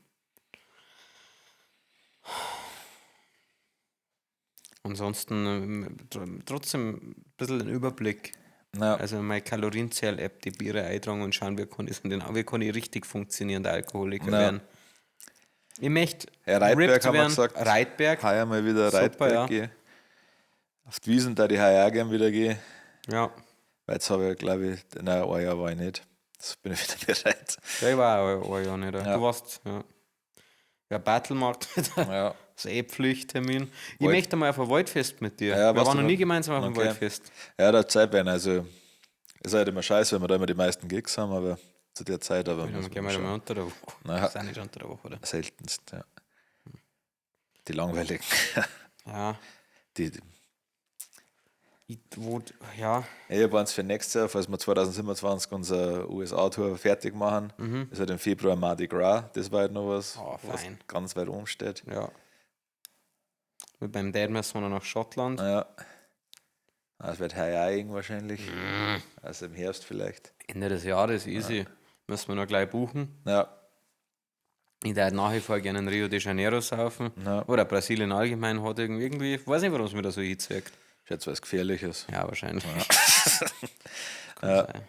Ansonsten trotzdem ein bisschen den Überblick. Ja. Also meine Kalorienzähl-App, die Biere eintragen und schauen, wie kann ich, wie kann ich richtig funktionierender Alkoholiker Ja. werden. Ich möchte Ja, Reitberg ripped haben wir werden. gesagt. Reitberg, Heuer mal wieder Super, Reitberg ja. gehen. Auf die Wiesen da die heuer auch gern wieder gehen. ja. Weil jetzt habe ich, glaube ich, nein, ein Jahr war ich nicht. Jetzt bin ich wieder bereit. Ja, ich war auch ein Jahr nicht. Ja. Du warst, ja. Ja, Battlemarkt wieder. Ja. Das ist eh Pflichttermin. Ich Wald- möchte mal auf ein Waldfest mit dir. Ja, Wir warst waren du noch nie noch- gemeinsam auf einem Okay. Waldfest. Ja, da Zeit werden. Also, ist halt immer scheiße, wenn wir da immer die meisten Gigs haben, aber zu der Zeit, aber Dann muss gehen man wir mal schauen. unter der Woche. Naja. Das ist auch nicht unter der Woche, oder? Seltenst, ja. Die langweiligen. Ja. Die, Ich, wo, ja. ich habe eins für nächstes Jahr, falls wir 2027 unsere USA-Tour fertig machen, ist halt im Februar Mardi Gras. Das war halt noch was, Oh, was fein. ganz weit oben steht. Ja. Mit meinem Dad müssen wir noch nach Schottland. Ja. Das wird heuer auch eng wahrscheinlich. Also im Herbst vielleicht. Ende des Jahres, easy. Müssen wir noch gleich buchen. Ja, Ich würde nach wie vor gerne in Rio de Janeiro saufen. Ja. Oder Brasilien allgemein hat irgendwie, ich weiß nicht, warum es mir da so hinzieht. ich schätze, weil es gefährlich ist. Ja, wahrscheinlich. Kann sein.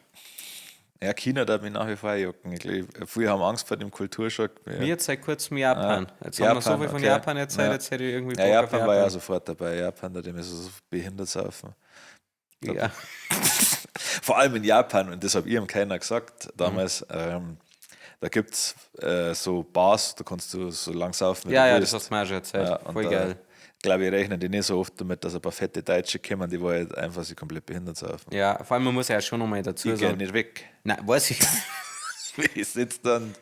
Ja, China darf mich nach wie vor jucken. Ich glaub, viele haben Angst vor dem Kulturschock. Ja, Mir jetzt seit kurzem Japan. Jetzt haben wir so Japan, viel von okay. Japan erzählt, Ja. jetzt hätte ich irgendwie ja, Bock auf Japan war ja sofort dabei. Japan, da dem ist so behindert saufen. Ja. Vor allem in Japan, und das hat ihm keiner gesagt damals, da gibt es so Bars, da kannst du so lang saufen, wie Ja, du ja, willst. das hast du mir auch schon erzählt. Ja, und Voll da, geil. Glaube ich, rechnen die nicht so oft damit, dass ein paar fette Deutsche kommen, die wollen halt einfach sich komplett behindert saufen. Ja, vor allem, man muss ja schon nochmal dazu Ich gehe sagen. nicht weg. Nein, weiß ich. Ich sitze dann.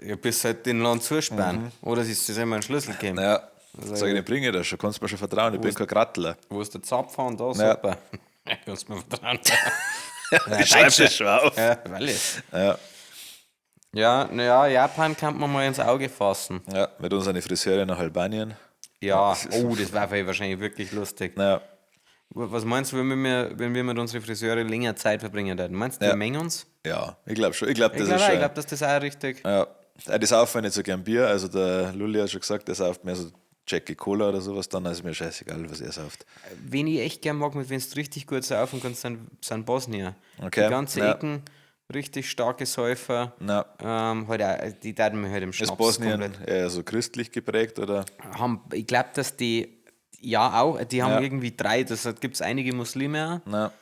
Ja, bis halt den Land zusperren. Oder es ist immer ein Schlüssel gegeben. Mhm. Ja, sag ich, den bringe ich da schon, kannst mir schon vertrauen, ich bin kein Grattler. Wo ist der Zapfer und da? Ja. Super. Ja, kannst mir vertrauen. Ich schreib das schon auf. Ja, weil ich. Ja. Ja, naja, Japan kann man mal ins Auge fassen. Ja, mit unseren Friseurin nach Albanien. Ja, oh, das war wahrscheinlich wirklich lustig. Ja, Was meinst du, wenn wir mit unseren Friseure länger Zeit verbringen würden? Meinst du, Ja. wir mengen uns? ja, ich glaube schon. Ich glaube, Ich das glaube, ist schon. ich glaub, dass das auch richtig. Ja, ja, die saufen nicht so gern Bier. Also der Lulli hat schon gesagt, der sauft mehr so Jackie Cola oder sowas, dann ist mir scheißegal, was er sauft. Wen ich echt gern mag, mit wem du richtig gut saufen kannst, sind Bosnier. Okay, Die ganze ja. Ecken, richtig starke Säufer. Ja. Halt auch, die taten mir halt im Schnaps Ist Bosnien komplett. eher so christlich geprägt oder? Haben, ich glaube, dass die, ja auch, die haben Ja. irgendwie drei, das gibt es einige Muslime auch. Na,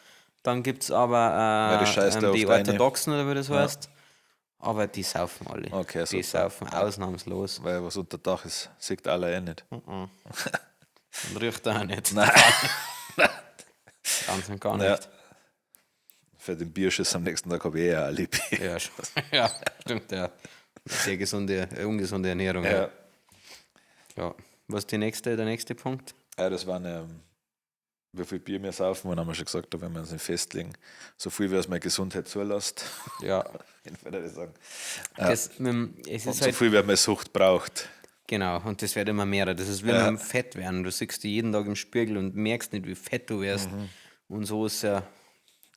Dann gibt es aber die scheißt ja die oft rein. Orthodoxen oder wie das heißt. Aber die saufen alle. Okay, Die super. saufen ausnahmslos. weil was unter Dach ist, sieht alle eh nicht. Und riecht auch nicht. Nein. Ganz und gar Ja. nicht. Für den Bierschiss am nächsten Tag habe ich eh ein Alibi. Ja, schon. Ja, stimmt, ja. Sehr gesunde, ungesunde Ernährung. Ja. Ja. Was ist der nächste Punkt? Ja, das waren, wie viel Bier wir saufen, und haben wir schon gesagt, da werden wir uns nicht festlegen. So viel, wie es meine Gesundheit zulässt. Ja. Ich würde sagen. Das, mit dem, es Und ist so halt, viel, wie meine Sucht braucht. genau, und das wird immer mehr. Das ist wie Ja. mit dem Fett werden. Du siehst dich jeden Tag im Spiegel und merkst nicht, wie fett du wirst. Mhm. Und so ist ja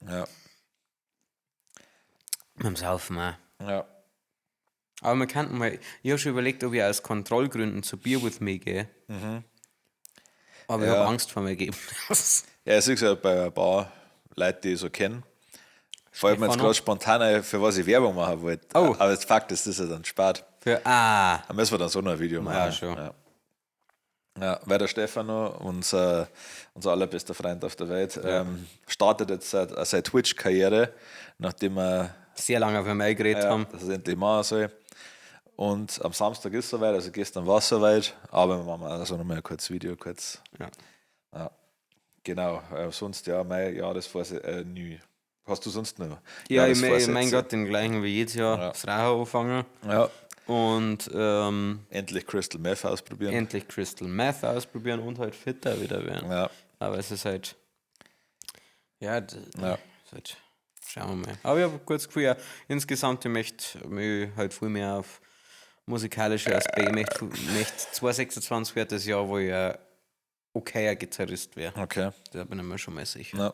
Ja. mit dem Saufen auch. Ja. Aber man kann mal, ich habe schon überlegt, ob ich aus Kontrollgründen zu Beer with Me gehe. Aber ich Mhm. Ja. habe Angst vor dem Ergebnis. Ja, ich sehe es ja bei ein paar Leuten, die ich so kenne. Fällt mir jetzt Stefano? gerade spontan ein, für was ich Werbung machen wollte. Oh. Aber das Fakt ist, das ist ja dann spät. Für, ah, Da müssen wir dann so noch ein Video machen. Ja, schon. Ja. Ja, weil der Stefano, unser allerbester Freund auf der Welt, startet jetzt seine Twitch-Karriere, nachdem er sehr lange auf einmal geredet ja, haben. dass er es endlich machen soll. Und am Samstag ist es soweit, also gestern war es soweit, aber wir machen also nochmal ein kurzes Video, kurz. Ja. Ja. Genau, sonst ja, mein Jahresvorsatz, nö. Hast du sonst noch? Ja, ich, mein, Jahresvorsätze? mein Gott, den gleichen wie jedes Jahr, Ja. das Rauchen anfangen. Ja, Und endlich Crystal Meth ausprobieren. endlich Crystal Meth ausprobieren und halt fitter wieder werden. Ja, Aber es ist halt, ja, Ja. ist halt, schauen wir mal. Aber ich habe ein gutes Gefühl, ja, insgesamt, ich möchte mich halt viel mehr auf Musikalische Aspekt. Ich möchte 2026 wird das Jahr, wo ich ein okayer Gitarrist wäre. Okay. Da bin ich mir schon mal sicher. Ja.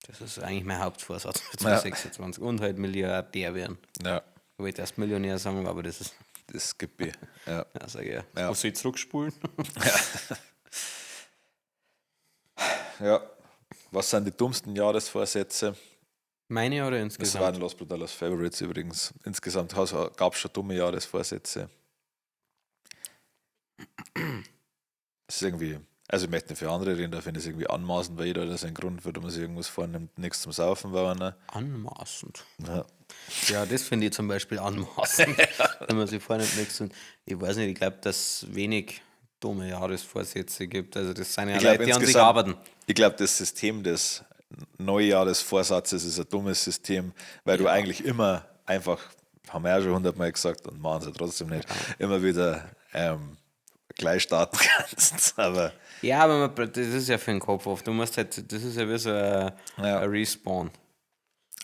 Das ist eigentlich mein Hauptvorsatz für 2026. Und halt Milliardär werden. Ja. Ich wollte erst Millionär sagen, aber das ist. Das gibt ich. Ja. Ja, sag ich ja. Ja. Muss ich zurückspulen? Ja. Was sind die dummsten Jahresvorsätze? Meine oder Das insgesamt? waren Los Brutalos Favorites übrigens. Insgesamt gab es schon dumme Jahresvorsätze. Das ist irgendwie, also ich möchte nicht für andere reden, da finde ich es irgendwie anmaßend, weil jeder hat seinen Grund, warum man sich irgendwas vornimmt, nichts zum Saufen war. Ne? Anmaßend. Ja. Ja, das finde ich zum Beispiel anmaßend, wenn man sich vornimmt, nichts und ich weiß nicht, ich glaube, dass es wenig dumme Jahresvorsätze gibt. Also das sind ja Ich glaub, Leute, die an sich insgesamt- arbeiten. Ich glaube, das System des Neujahresvorsatzes ist ein dummes System, weil du eigentlich immer einfach, haben wir ja schon hundertmal gesagt und machen sie trotzdem nicht, immer wieder gleich starten kannst. Aber Ja, aber man, das ist ja für den Kopf oft. Du musst halt, das ist ja wie so ein, Ja. ein Respawn.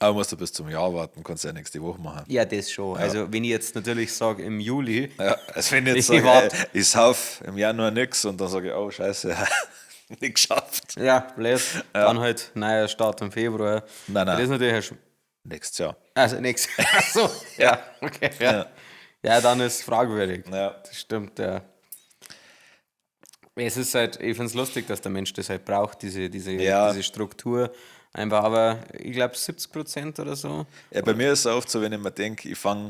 Aber musst du bis zum Jahr warten, kannst du ja nächste Woche machen. Ja, das schon. Also wenn ich jetzt natürlich sage, im Juli, Ja, also wenn ich jetzt Ich sage, wart. ich sauf im Januar nix und dann sage ich, oh scheiße, nicht geschafft. ja, blöd, dann halt neuer Start im Februar. Nein, nein. Das ist natürlich schon, Nächstes Jahr. also nächstes Ach so, ja, okay. Ja. Ja. Ja, dann ist fragwürdig. Ja. Das stimmt, ja. Es ist halt, ich finde es lustig, dass der Mensch das halt braucht, Ja. diese Struktur. Einfach, aber ich glaube 70% oder so. Ja, bei mir ist es oft so, wenn ich mir denke, ich fange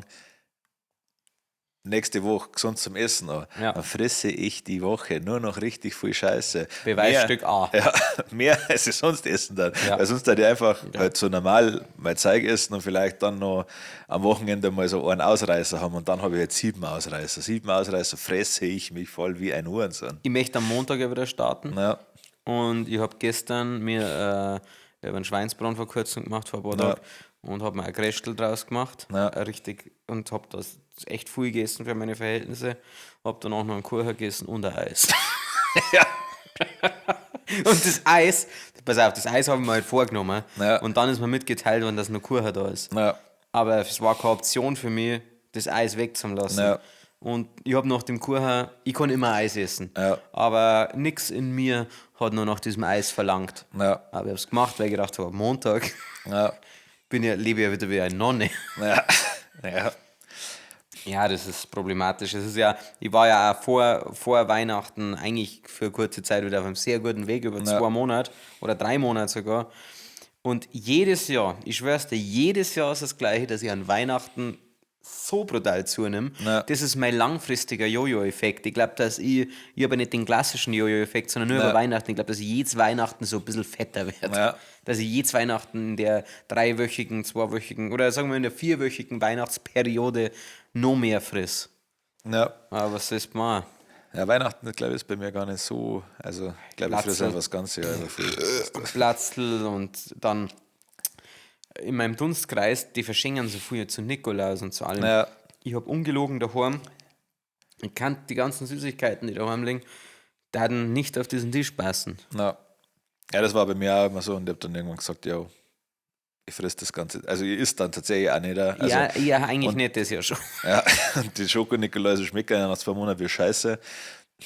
nächste Woche gesund zum Essen an, Ja. dann fresse ich die Woche nur noch richtig viel Scheiße. Beweisstück mehr, A. Ja, mehr als ich sonst essen dann. Ja. Weil sonst halt ich einfach halt so normal mein Zeug essen und vielleicht dann noch am Wochenende mal so einen Ausreißer haben und dann habe ich halt 7 Ausreißer. 7 Ausreißer fresse ich mich voll wie ein Hurensohn. Ich möchte am Montag ja wieder starten. Ja, Und ich habe gestern mir ich hab einen Schweinsbraten vor kurzem gemacht, vor ein paar Ja. Tagen. Und habe mir ein Grästel draus gemacht. Ja. Richtig. Und habe das echt viel gegessen für meine Verhältnisse. Habe dann auch noch einen Kuchen gegessen und ein Eis. Ja. Und das Eis, pass auf, das Eis habe ich mir halt vorgenommen. Ja. Und dann ist mir mitgeteilt worden, dass noch Kuchen da ist. ja, Aber es war keine Option für mich, das Eis wegzulassen. Ja. Und ich habe nach dem Kuchen, ich kann immer Eis essen. Ja. Aber nichts in mir hat nur nach diesem Eis verlangt. ja, Aber ich habe es gemacht, weil ich gedacht habe, am Montag ja, bin ja, lebe ich ja wieder wie eine Nonne. ja, ja. Ja, das ist problematisch. Es ist ja, ich war ja auch vor Weihnachten eigentlich für eine kurze Zeit wieder auf einem sehr guten Weg, über 2 Monate oder 3 Monate sogar. Und jedes Jahr, ich schwör's dir, jedes Jahr ist das Gleiche, dass ich an Weihnachten so brutal zunehme. Ja. Das ist mein langfristiger Jojo-Effekt. Ich glaube, dass ich habe nicht den klassischen Jojo-Effekt, sondern nur Ja. über Weihnachten. Ich glaube, dass ich jedes Weihnachten so ein bisschen fetter werde. Ja. Dass ich jedes Weihnachten in der 3-wöchigen, 2-wöchigen oder sagen wir in der 4-wöchigen Weihnachtsperiode noch mehr friss. ja. Aber was ist mal? Ja, Weihnachten, glaube ich, ist bei mir gar nicht so. Also, ich glaube, ich fresse Platzl. einfach das ganze Jahr immer viel. Platzl und dann in meinem Dunstkreis, die verschenken so viel zu Nikolaus und zu allem. Ja. Ich habe ungelogen daheim, ich kann die ganzen Süßigkeiten, die daheim liegen, dann nicht auf diesen Tisch passen. Ja. Ja, das war bei mir auch immer so und ich habe dann irgendwann gesagt, ja, ich fresse das Ganze. Also, ich isst dann tatsächlich auch nicht. Also, ja, ja, eigentlich nicht, das ja schon. ja, und die Schoko-Nikoläuse schmecken ja nach 2 Monaten wie Scheiße.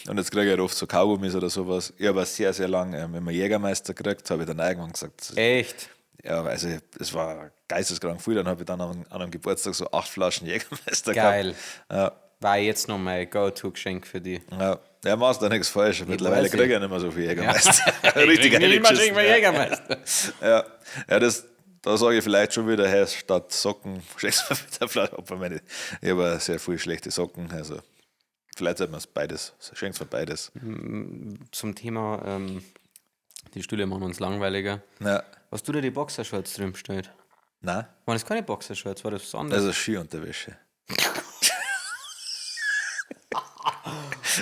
Und jetzt kriege ich halt oft so Kaugummis oder sowas. Ich habe auch sehr, sehr lange immer Jägermeister gekriegt, habe ich dann irgendwann gesagt, Echt? ja, also es war geisteskrank viel. Dann habe ich dann an einem Geburtstag so 8 Flaschen Jägermeister Geil. gehabt. War jetzt noch mein Go-To-Geschenk für die. Ja, ja. Ja, machst da nichts falsch. Mittlerweile weiß kriege ich ja nicht mehr so viel Jägermeister. Richtig reingeschissen, ja. Jägermeister. Ja, ja das, da sage ich vielleicht schon wieder, hey, statt Socken schenkst du mir wieder vielleicht, obwohl meine, ich habe ja sehr viel schlechte Socken, also vielleicht sollte man es beides, schenkst mir beides. Zum Thema, die Stühle machen uns langweiliger. Ja, Was du da die Boxershorts drin bestellt? nein, Waren das keine Boxershorts, war das was anderes? das ist Skiunterwäsche.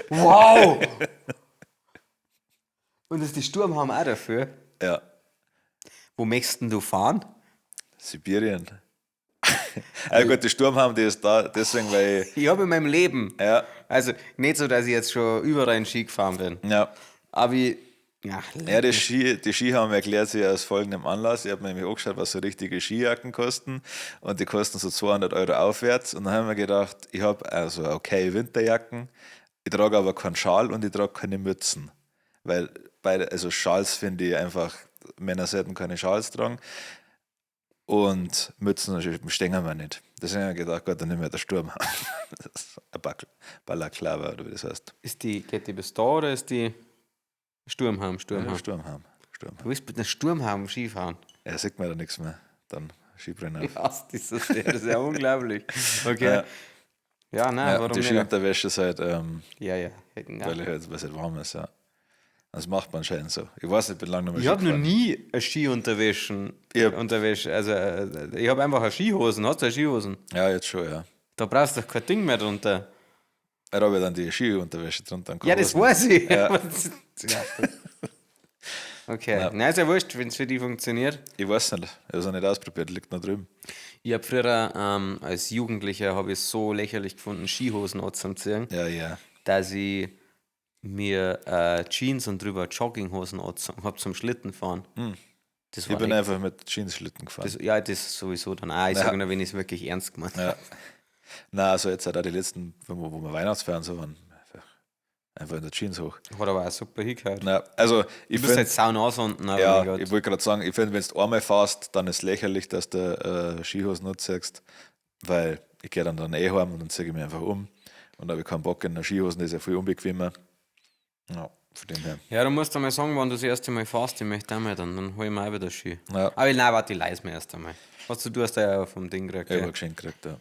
Wow! Und ist die Sturmhaben auch dafür? Ja, Wo möchtest denn du fahren? Sibirien. Ja gut, die Sturmhaben, die ist da, deswegen, weil ich, Ich habe in meinem Leben, ja, also nicht so, dass ich jetzt schon überall in Ski gefahren bin, ja, aber ich Ja, Ja, die Ski haben erklärt sich aus folgendem Anlass. Ich habe mir nämlich angeschaut, was so richtige Skijacken kosten. Und die kosten so 200 Euro aufwärts. Und dann haben wir gedacht, ich habe also okay Winterjacken, ich trage aber keinen Schal und ich trage keine Mützen. Weil beide, also Schals finde ich einfach, Männer sollten keine Schals tragen. Und Mützen stehen wir nicht. Deswegen habe ich gedacht, Gott, dann nehmen wir den Sturm. Das ist ein Balaklava, oder wie das heißt. Ist die, geht die bis da oder ist die Sturmhaum? Sturmhaum. Ja, Sturmhaum. Sturmhaum. Du willst mit einem Sturmhaum Skifahren? Ja, sieht man da nichts mehr. Dann Skibrenner. Ja, das ist ja unglaublich. Okay. Ja, ja, nein, ja, warum die nicht? Skiunterwäsche ist halt, ja, ja. Ja. Weil ich halt, weil es halt warm ist, ja. Das macht man anscheinend so. Ich weiß nicht, bin lange nicht mehr Ich habe noch Skigefahren. nie eine Skiunterwäsche. Unterwäsche. Also, ich habe einfach eine Skihosen. Hast du eine Skihosen? Ja, jetzt schon, ja. Da brauchst du doch kein Ding mehr drunter. Da habe ich dann die Skiunterwäsche drunter. Ja, das weiß ich. Ja. Ja. Okay. Ja. Nein, ist ja wurscht, wenn es für die funktioniert. Ich weiß nicht, ich habe es noch nicht ausprobiert, liegt noch drüben. Ich habe früher als Jugendlicher habe ich es so lächerlich gefunden, Skihosen anzuziehen, Ja, ja. dass ich mir Jeans und drüber Jogginghosen angezogen habe zum Schlittenfahren. Das Ich war bin echt, einfach mit Jeans-Schlitten gefahren. das, ja, das sowieso dann auch. Ich Ja. sage nur, wenn ich es wirklich ernst gemacht habe. Ja. Nein, also jetzt halt auch die letzten, wo wir Weihnachtsfeiern so waren, einfach in der Jeans hoch. Hat aber auch super hingehört. Na, also ich Du bist find, halt sau nass unten, aber mein ja, Gott. ich wollte gerade sagen, ich finde, wenn du einmal fährst, dann ist es lächerlich, dass du Skihosen nicht ziehst, weil ich gehe dann eh heim und dann ziehe ich mich einfach um. Und da habe ich keinen Bock in der Skihosen, das ist ja viel unbequemer. Ja, von dem her. Ja, du musst einmal sagen, wann du das erste Mal fährst. Ich möchte auch mal dann hol ich mir auch wieder Ski. Ja. Aber nein, warte, ich leih's mir erst einmal. Was du hast ja vom Ding gekriegt. Ich habe gell? ein Geschenk gekriegt, ja.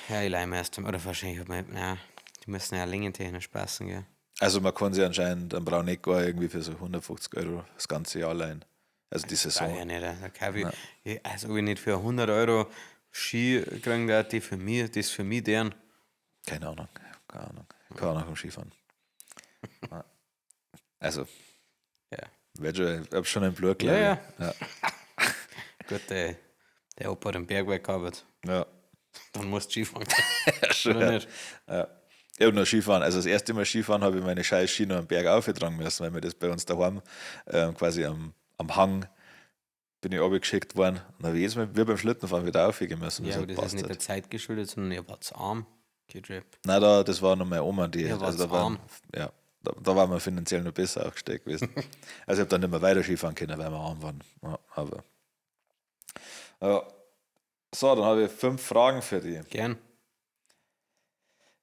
Ja, ich leih mir erst einmal. Oder wahrscheinlich hat man. Nein, die müssen ja längentechnisch passen, gell? Also man kann sich anscheinend am Brauneck auch irgendwie für so 150 Euro das ganze Jahr leihen. Also die Brauch ich Saison. ja nicht. Da kauf ich, also ob ich nicht für 100 Euro Ski kriegen darf, die für mich, das für mich deren. Keine Ahnung, keine Ahnung. Keine Ahnung vom Skifahren. Ja. Also, Ja. werd schon, ich hab schon im Blut, glaub Ja, ich. Ja. Gut, der Opa hat im Bergwerk gearbeitet. Ja. Dann musst du Skifahren. Ja, schon, Oder ja. nicht? Ja. Ich hab noch Skifahren. Also das erste Mal Skifahren habe ich meine scheiß Ski noch am Berg aufgetragen müssen, weil mir das bei uns daheim quasi am Hang bin ich runtergeschickt worden. Und dann habe ich jedes Mal wie beim Schlittenfahren wieder aufgehen müssen. Ja, das aber hat das ist passt nicht der halt. Zeit geschuldet, sondern ihr wart arm. Getrip. Nein, das war noch meine Oma, die. Ihr also wart's da waren, arm. ja, da waren wir finanziell noch besser aufgestellt gewesen. Also ich habe dann nicht mehr weiter Skifahren können, weil wir arm waren. Ja, aber. Ja. So, dann habe ich 5 Fragen für dich. Gern.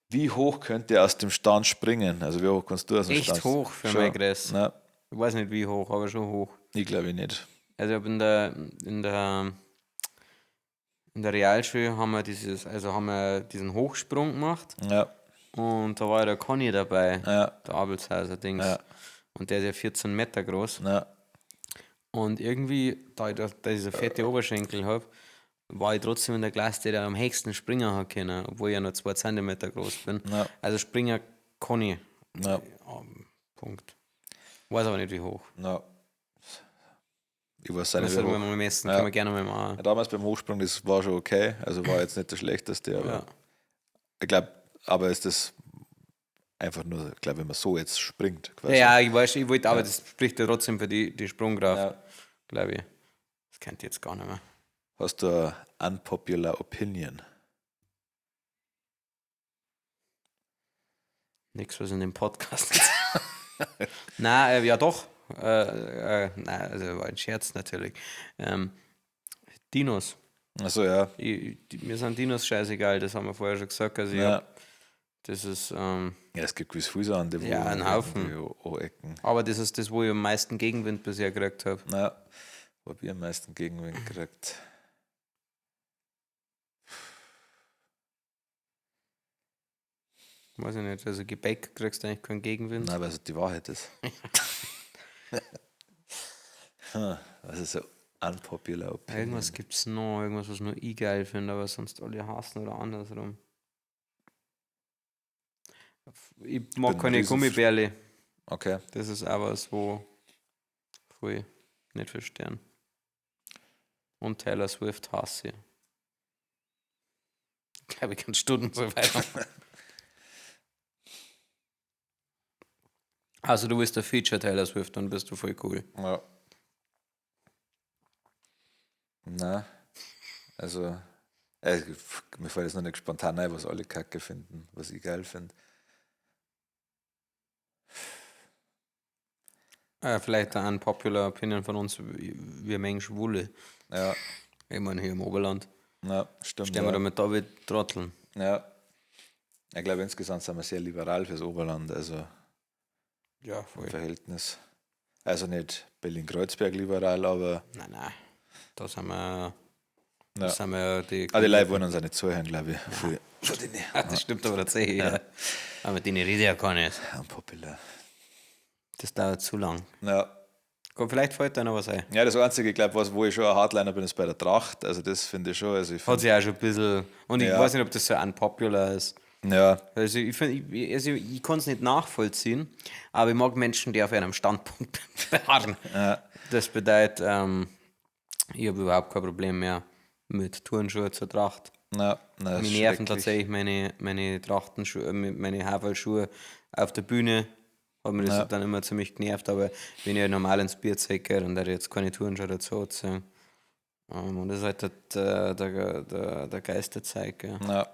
Wie hoch könnt ihr aus dem Stand springen? Also wie hoch kannst du aus dem Echt Stand? hoch für Schon? meine Größe. Nein, Ich weiß nicht wie hoch, aber schon hoch. ich glaube nicht. Also ich hab in der Realschule haben wir dieses, also haben wir diesen Hochsprung gemacht Ja, und da war ja der Conny dabei, ja, der Abelshauser Dings. Ja. Und der ist ja 14 Meter groß. ja. Und irgendwie, da ich da ich so fette Oberschenkel habe, war ich trotzdem in der Klasse, der am höchsten springen hat können, obwohl ich ja nur 2 Zentimeter groß bin. Ja. Also Springer kann ich. Ja, Punkt. Weiß aber nicht wie hoch. ja. Ich weiß auch Das nicht, wie sollten wir hoch. mal messen, Ja. können wir gerne mal machen. Ja, damals beim Hochsprung, das war schon okay. Also war jetzt nicht der schlechteste, aber Ja. ich glaube, aber ist das einfach nur, ich glaube, wenn man so jetzt springt. Quasi. Ja, ich weiß, ich wollte, aber das spricht ja trotzdem für die Sprungkraft, Ja. glaube ich. Das kennt ich jetzt gar nicht mehr. Hast du eine unpopular opinion? Nichts, was in dem Podcast ist. Nein, ja doch. Nein, also war ein Scherz natürlich. Dinos. Achso, ja. Mir sind Dinos scheißegal, das haben wir vorher schon gesagt. Also ich Ja. hab, das ist, Ja, es gibt gewiss viele Sachen, die wo Ja, einen Haufen. die Ecken. aber das ist das, wo ich am meisten Gegenwind bisher gekriegt habe. Na, wo hab ich am meisten Gegenwind gekriegt? Weiß ich nicht, also Gebäck kriegst du eigentlich keinen Gegenwind. Nein, weil es die Wahrheit ist. Was ist so unpopular opinion? Irgendwas gibt es noch, irgendwas, was nur ich geil finde, aber sonst alle hassen oder andersrum. Ich mag Bin keine riesen- Gummibärle. Okay. Das ist auch was, wo voll nicht verstehen. Und Taylor Swift hasse ich. Ich glaube, ich kann Stunden so weiter. Also du bist der Feature Taylor Swift, dann bist du voll cool. Ja. Na, also, mir fällt jetzt noch nicht spontan ein, was alle Kacke finden, was ich geil finde. Vielleicht eine unpopular Opinion von uns, wir mengen Schwule. Ja. Ich meine, hier im Oberland. Ja, stimmt. Stehen wir da mit David Trotteln. Ja. Ich glaube, insgesamt sind wir sehr liberal fürs Oberland, also ja, voll. Im Verhältnis. Also nicht Berlin-Kreuzberg liberal, aber. Nein, nein. Da sind wir. Da sind wir die. Ah, die Leute wollen uns auch nicht zuhören, glaube ich. Ja. Das stimmt aber tatsächlich. Ja. Aber mit denen rede ich ja gar nicht. Unpopular. Das dauert zu lang. Ja. Komm, vielleicht fällt da noch was ein. Ja, das Einzige, ich glaube, wo ich schon ein Hardliner bin, ist bei der Tracht. Also das finde ich schon. Also ich hat sich auch schon ein bisschen. Und ich weiß nicht, ob das so unpopular ist. Ja. Also ich, find, ich kann es nicht nachvollziehen, aber ich mag Menschen, die auf einem Standpunkt beharren. Ja. Das bedeutet, ich habe überhaupt kein Problem mehr mit Turnschuhen zur Tracht. Ja, nein, mich nerven tatsächlich meine Trachtenschuhe, meine Haferlschuhe auf der Bühne. Hat mir das dann immer ziemlich genervt, aber wenn ich halt normal ins Bierzelt gehe und da jetzt keine Turnschuhe dazu ziehen. Und das ist halt der Geist der Zeit. Gell. Ja.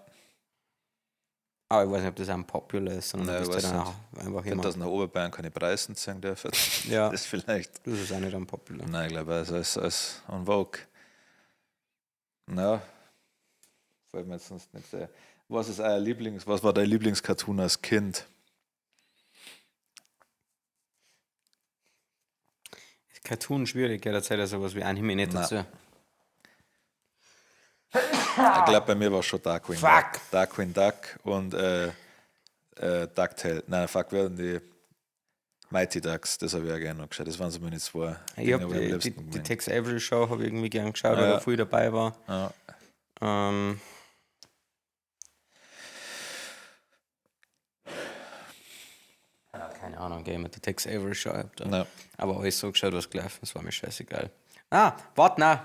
Aber ich weiß nicht, ob das unpopular ist, sondern nein, du bist halt einfach ich finde, dass nach Oberbayern keine Preisen ziehen dürfen. Ja. Das vielleicht. Das ist auch nicht unpopular. Nein, ich glaube, es ist en vogue. Na, fällt mir jetzt sonst nicht sehr. Was ist euer Lieblings-, was war dein Lieblingscartoon als Kind? Cartoon schwierig, ja, da zählt ja sowas wie Anime nicht dazu. Ich glaube, bei mir war es schon Darkwing Fuck. Duck. Darkwing Duck und DuckTales. Nein, fuck, wir hatten die Mighty Ducks, das habe ich auch gerne noch geschaut. Das waren so meine zwei. Ich hab die Tex Avery Show habe ich irgendwie gern geschaut, weil da früh dabei war. Ja. Keine Ahnung, gell, mit der Tex Avery Show. Da. Ja. Aber alles so geschaut, was gelaufen ist, war mir scheißegal. Ah, warte, nein.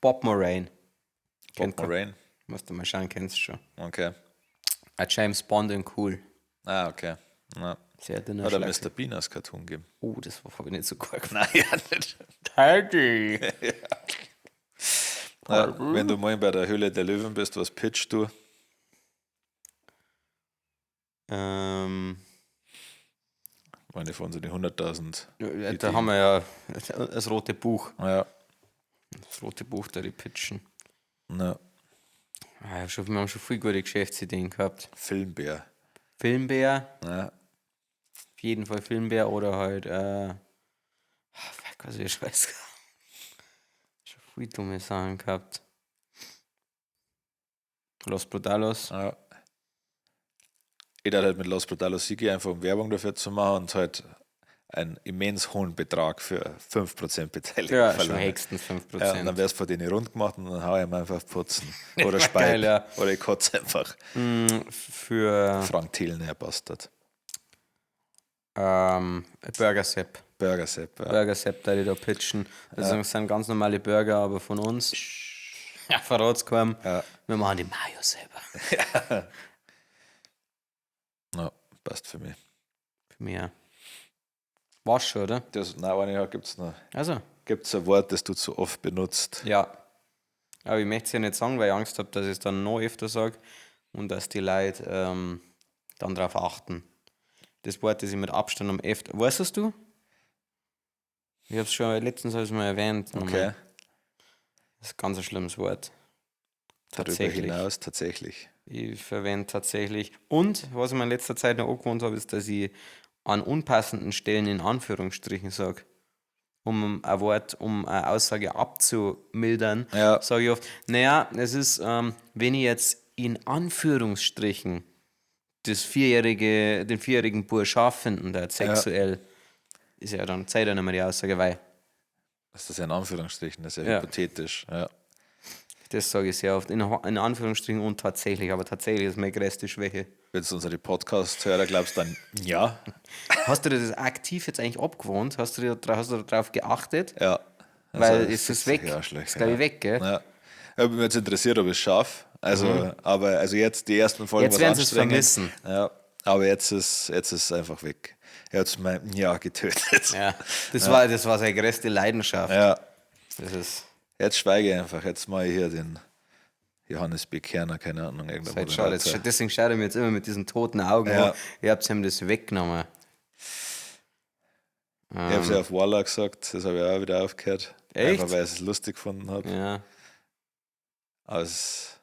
Bob Moraine. Bob Moraine? Musst du mal schauen, kennst du schon. Okay. A James Bond in cool. Ah, okay. Ja. Sehr dünner Hat er Schlag. Mr. Bean als Cartoon gegeben? Oh, das war ich nicht so gut. Nein, ja nicht. Teddy! Ja. Ja, wenn du morgen bei der Höhle der Löwen bist, was pitchst du? Meine von unseren 100.000. Ja, da haben wir ja das rote Buch. Ja. Das rote Buch, da die pitchen. Ja. Ah, wir haben schon viele gute Geschäftsideen gehabt. Filmbär. Filmbär. Ja. Auf jeden Fall Filmbär oder halt, fuck, was ich weiß. Schon viele dumme Sachen gehabt. Los Brutalos. Ja. Ich dachte halt mit Los Brutalos Sigi einfach, um Werbung dafür zu machen und halt einen immens hohen Betrag für 5% Beteiligung. Ja, schon höchstens 5%. Ja, und dann wär's von denen rund gemacht und dann hau ich ihm einfach putzen. Oder Speib. Geil, ja. Oder ich kotze einfach. Für Frank Thelen, Bastard. Burger Sepp. Burger Sepp, ja. Burger Sepp, da die da pitchen. Das sind ganz normale Burger, aber von uns. Ja, verrat's keinem. Ja. Wir machen die Mayo selber. Ja. Ja, passt für mich. Für mich ja. War's schon, oder? Das, nein, eine gibt's noch. Also. Gibt's ein Wort, das du zu oft benutzt? Ja. Aber ich möchte es ja nicht sagen, weil ich Angst habe, dass ich es dann noch öfter sage und dass die Leute dann darauf achten. Das Wort, das ich mit Abstand am öfter. Weißt es du? Ich hab's schon letztens hab ich's mal erwähnt. Okay. Das ist ein ganz ein schlimmes Wort. Darüber Tatsächlich. hinaus, tatsächlich. Ich verwende tatsächlich. Und was ich mir in letzter Zeit noch angewohnt habe, ist, dass ich an unpassenden Stellen in Anführungsstrichen sage. Um ein Wort, um eine Aussage abzumildern, ja. sage ich oft, naja, es ist, wenn ich jetzt in Anführungsstrichen das vierjährige, den vierjährigen Bub scharf finden, der sexuell, ist ja dann Zeit nicht mehr die Aussage, weil. Das ist ja in Anführungsstrichen, das ist ja, hypothetisch. Ja. Das sage ich sehr oft, in Anführungsstrichen und tatsächlich, aber tatsächlich ist meine größte Schwäche. Wenn du unsere Podcast-Hörer glaubst, dann ja. Hast du dir das aktiv jetzt eigentlich abgewohnt? Hast du darauf geachtet? Ja. Also, weil ist es weg? Ja, schlecht, ist, glaube ich, weg, gell? Ja. Ich bin mir jetzt interessiert, ob ich es schaffe. Also, aber also jetzt die ersten Folgen Jetzt werden sie es vermissen. Ja, aber jetzt ist es einfach weg. Er hat mein Ja getötet. Ja, das war seine größte Leidenschaft. Ja. Das ist Jetzt schweige ich einfach. Jetzt mache ich hier den Johannes B. Kerner, keine Ahnung, irgendein halt schade. Moderator. Deswegen schaut er mir jetzt immer mit diesen toten Augen an. Ihr habt ihm das weggenommen. Ich habe es ja auf Walla gesagt, das habe ich auch wieder aufgehört. Echt? Einfach weil ich es lustig gefunden habe. Aber es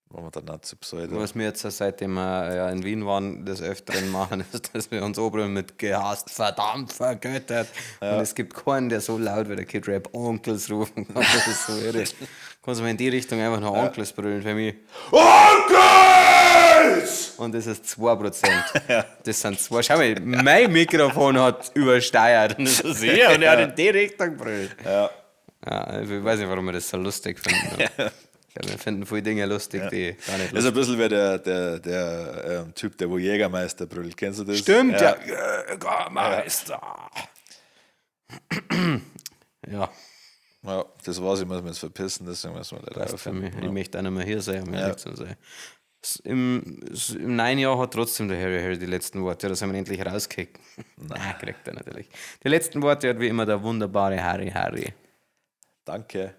war mir dann auch zu pseudo. Was wir jetzt, seitdem wir ja in Wien waren, des Öfteren machen, ist, dass wir uns anbrüllen mit gehasst, verdammt, vergöttert. Und es gibt keinen, der so laut wie der Kid Rap Onkels rufen kann. Das ist so irre. Kannst du mal in die Richtung einfach noch Onkels brüllen für mich. Onkels! Und das ist 2%. Das sind zwei. Schau mal, mein Mikrofon hat übersteuert. Und das ist hier. Und er hat in die Richtung brüllt. Ja. Ja, ich weiß nicht, warum wir das so lustig finden. Ich glaube, wir finden viele Dinge lustig, die gar nicht Das lustig ist ein bisschen wie der Typ, der wo Jägermeister brüllt. Kennst du das? Stimmt, ja. Jägermeister. Ja, Ja, das war's. Ich muss mich jetzt verpissen, deswegen müssen wir leider passt für aufhören. mich. Ich möchte auch nicht mehr hier sein, um ehrlich zu sein. Im neuen Jahr hat trotzdem der Harry Harry die letzten Worte. Das haben wir endlich rausgekickt. Nein, kriegt er natürlich. Die letzten Worte hat wie immer der wunderbare Harry Harry. Danke.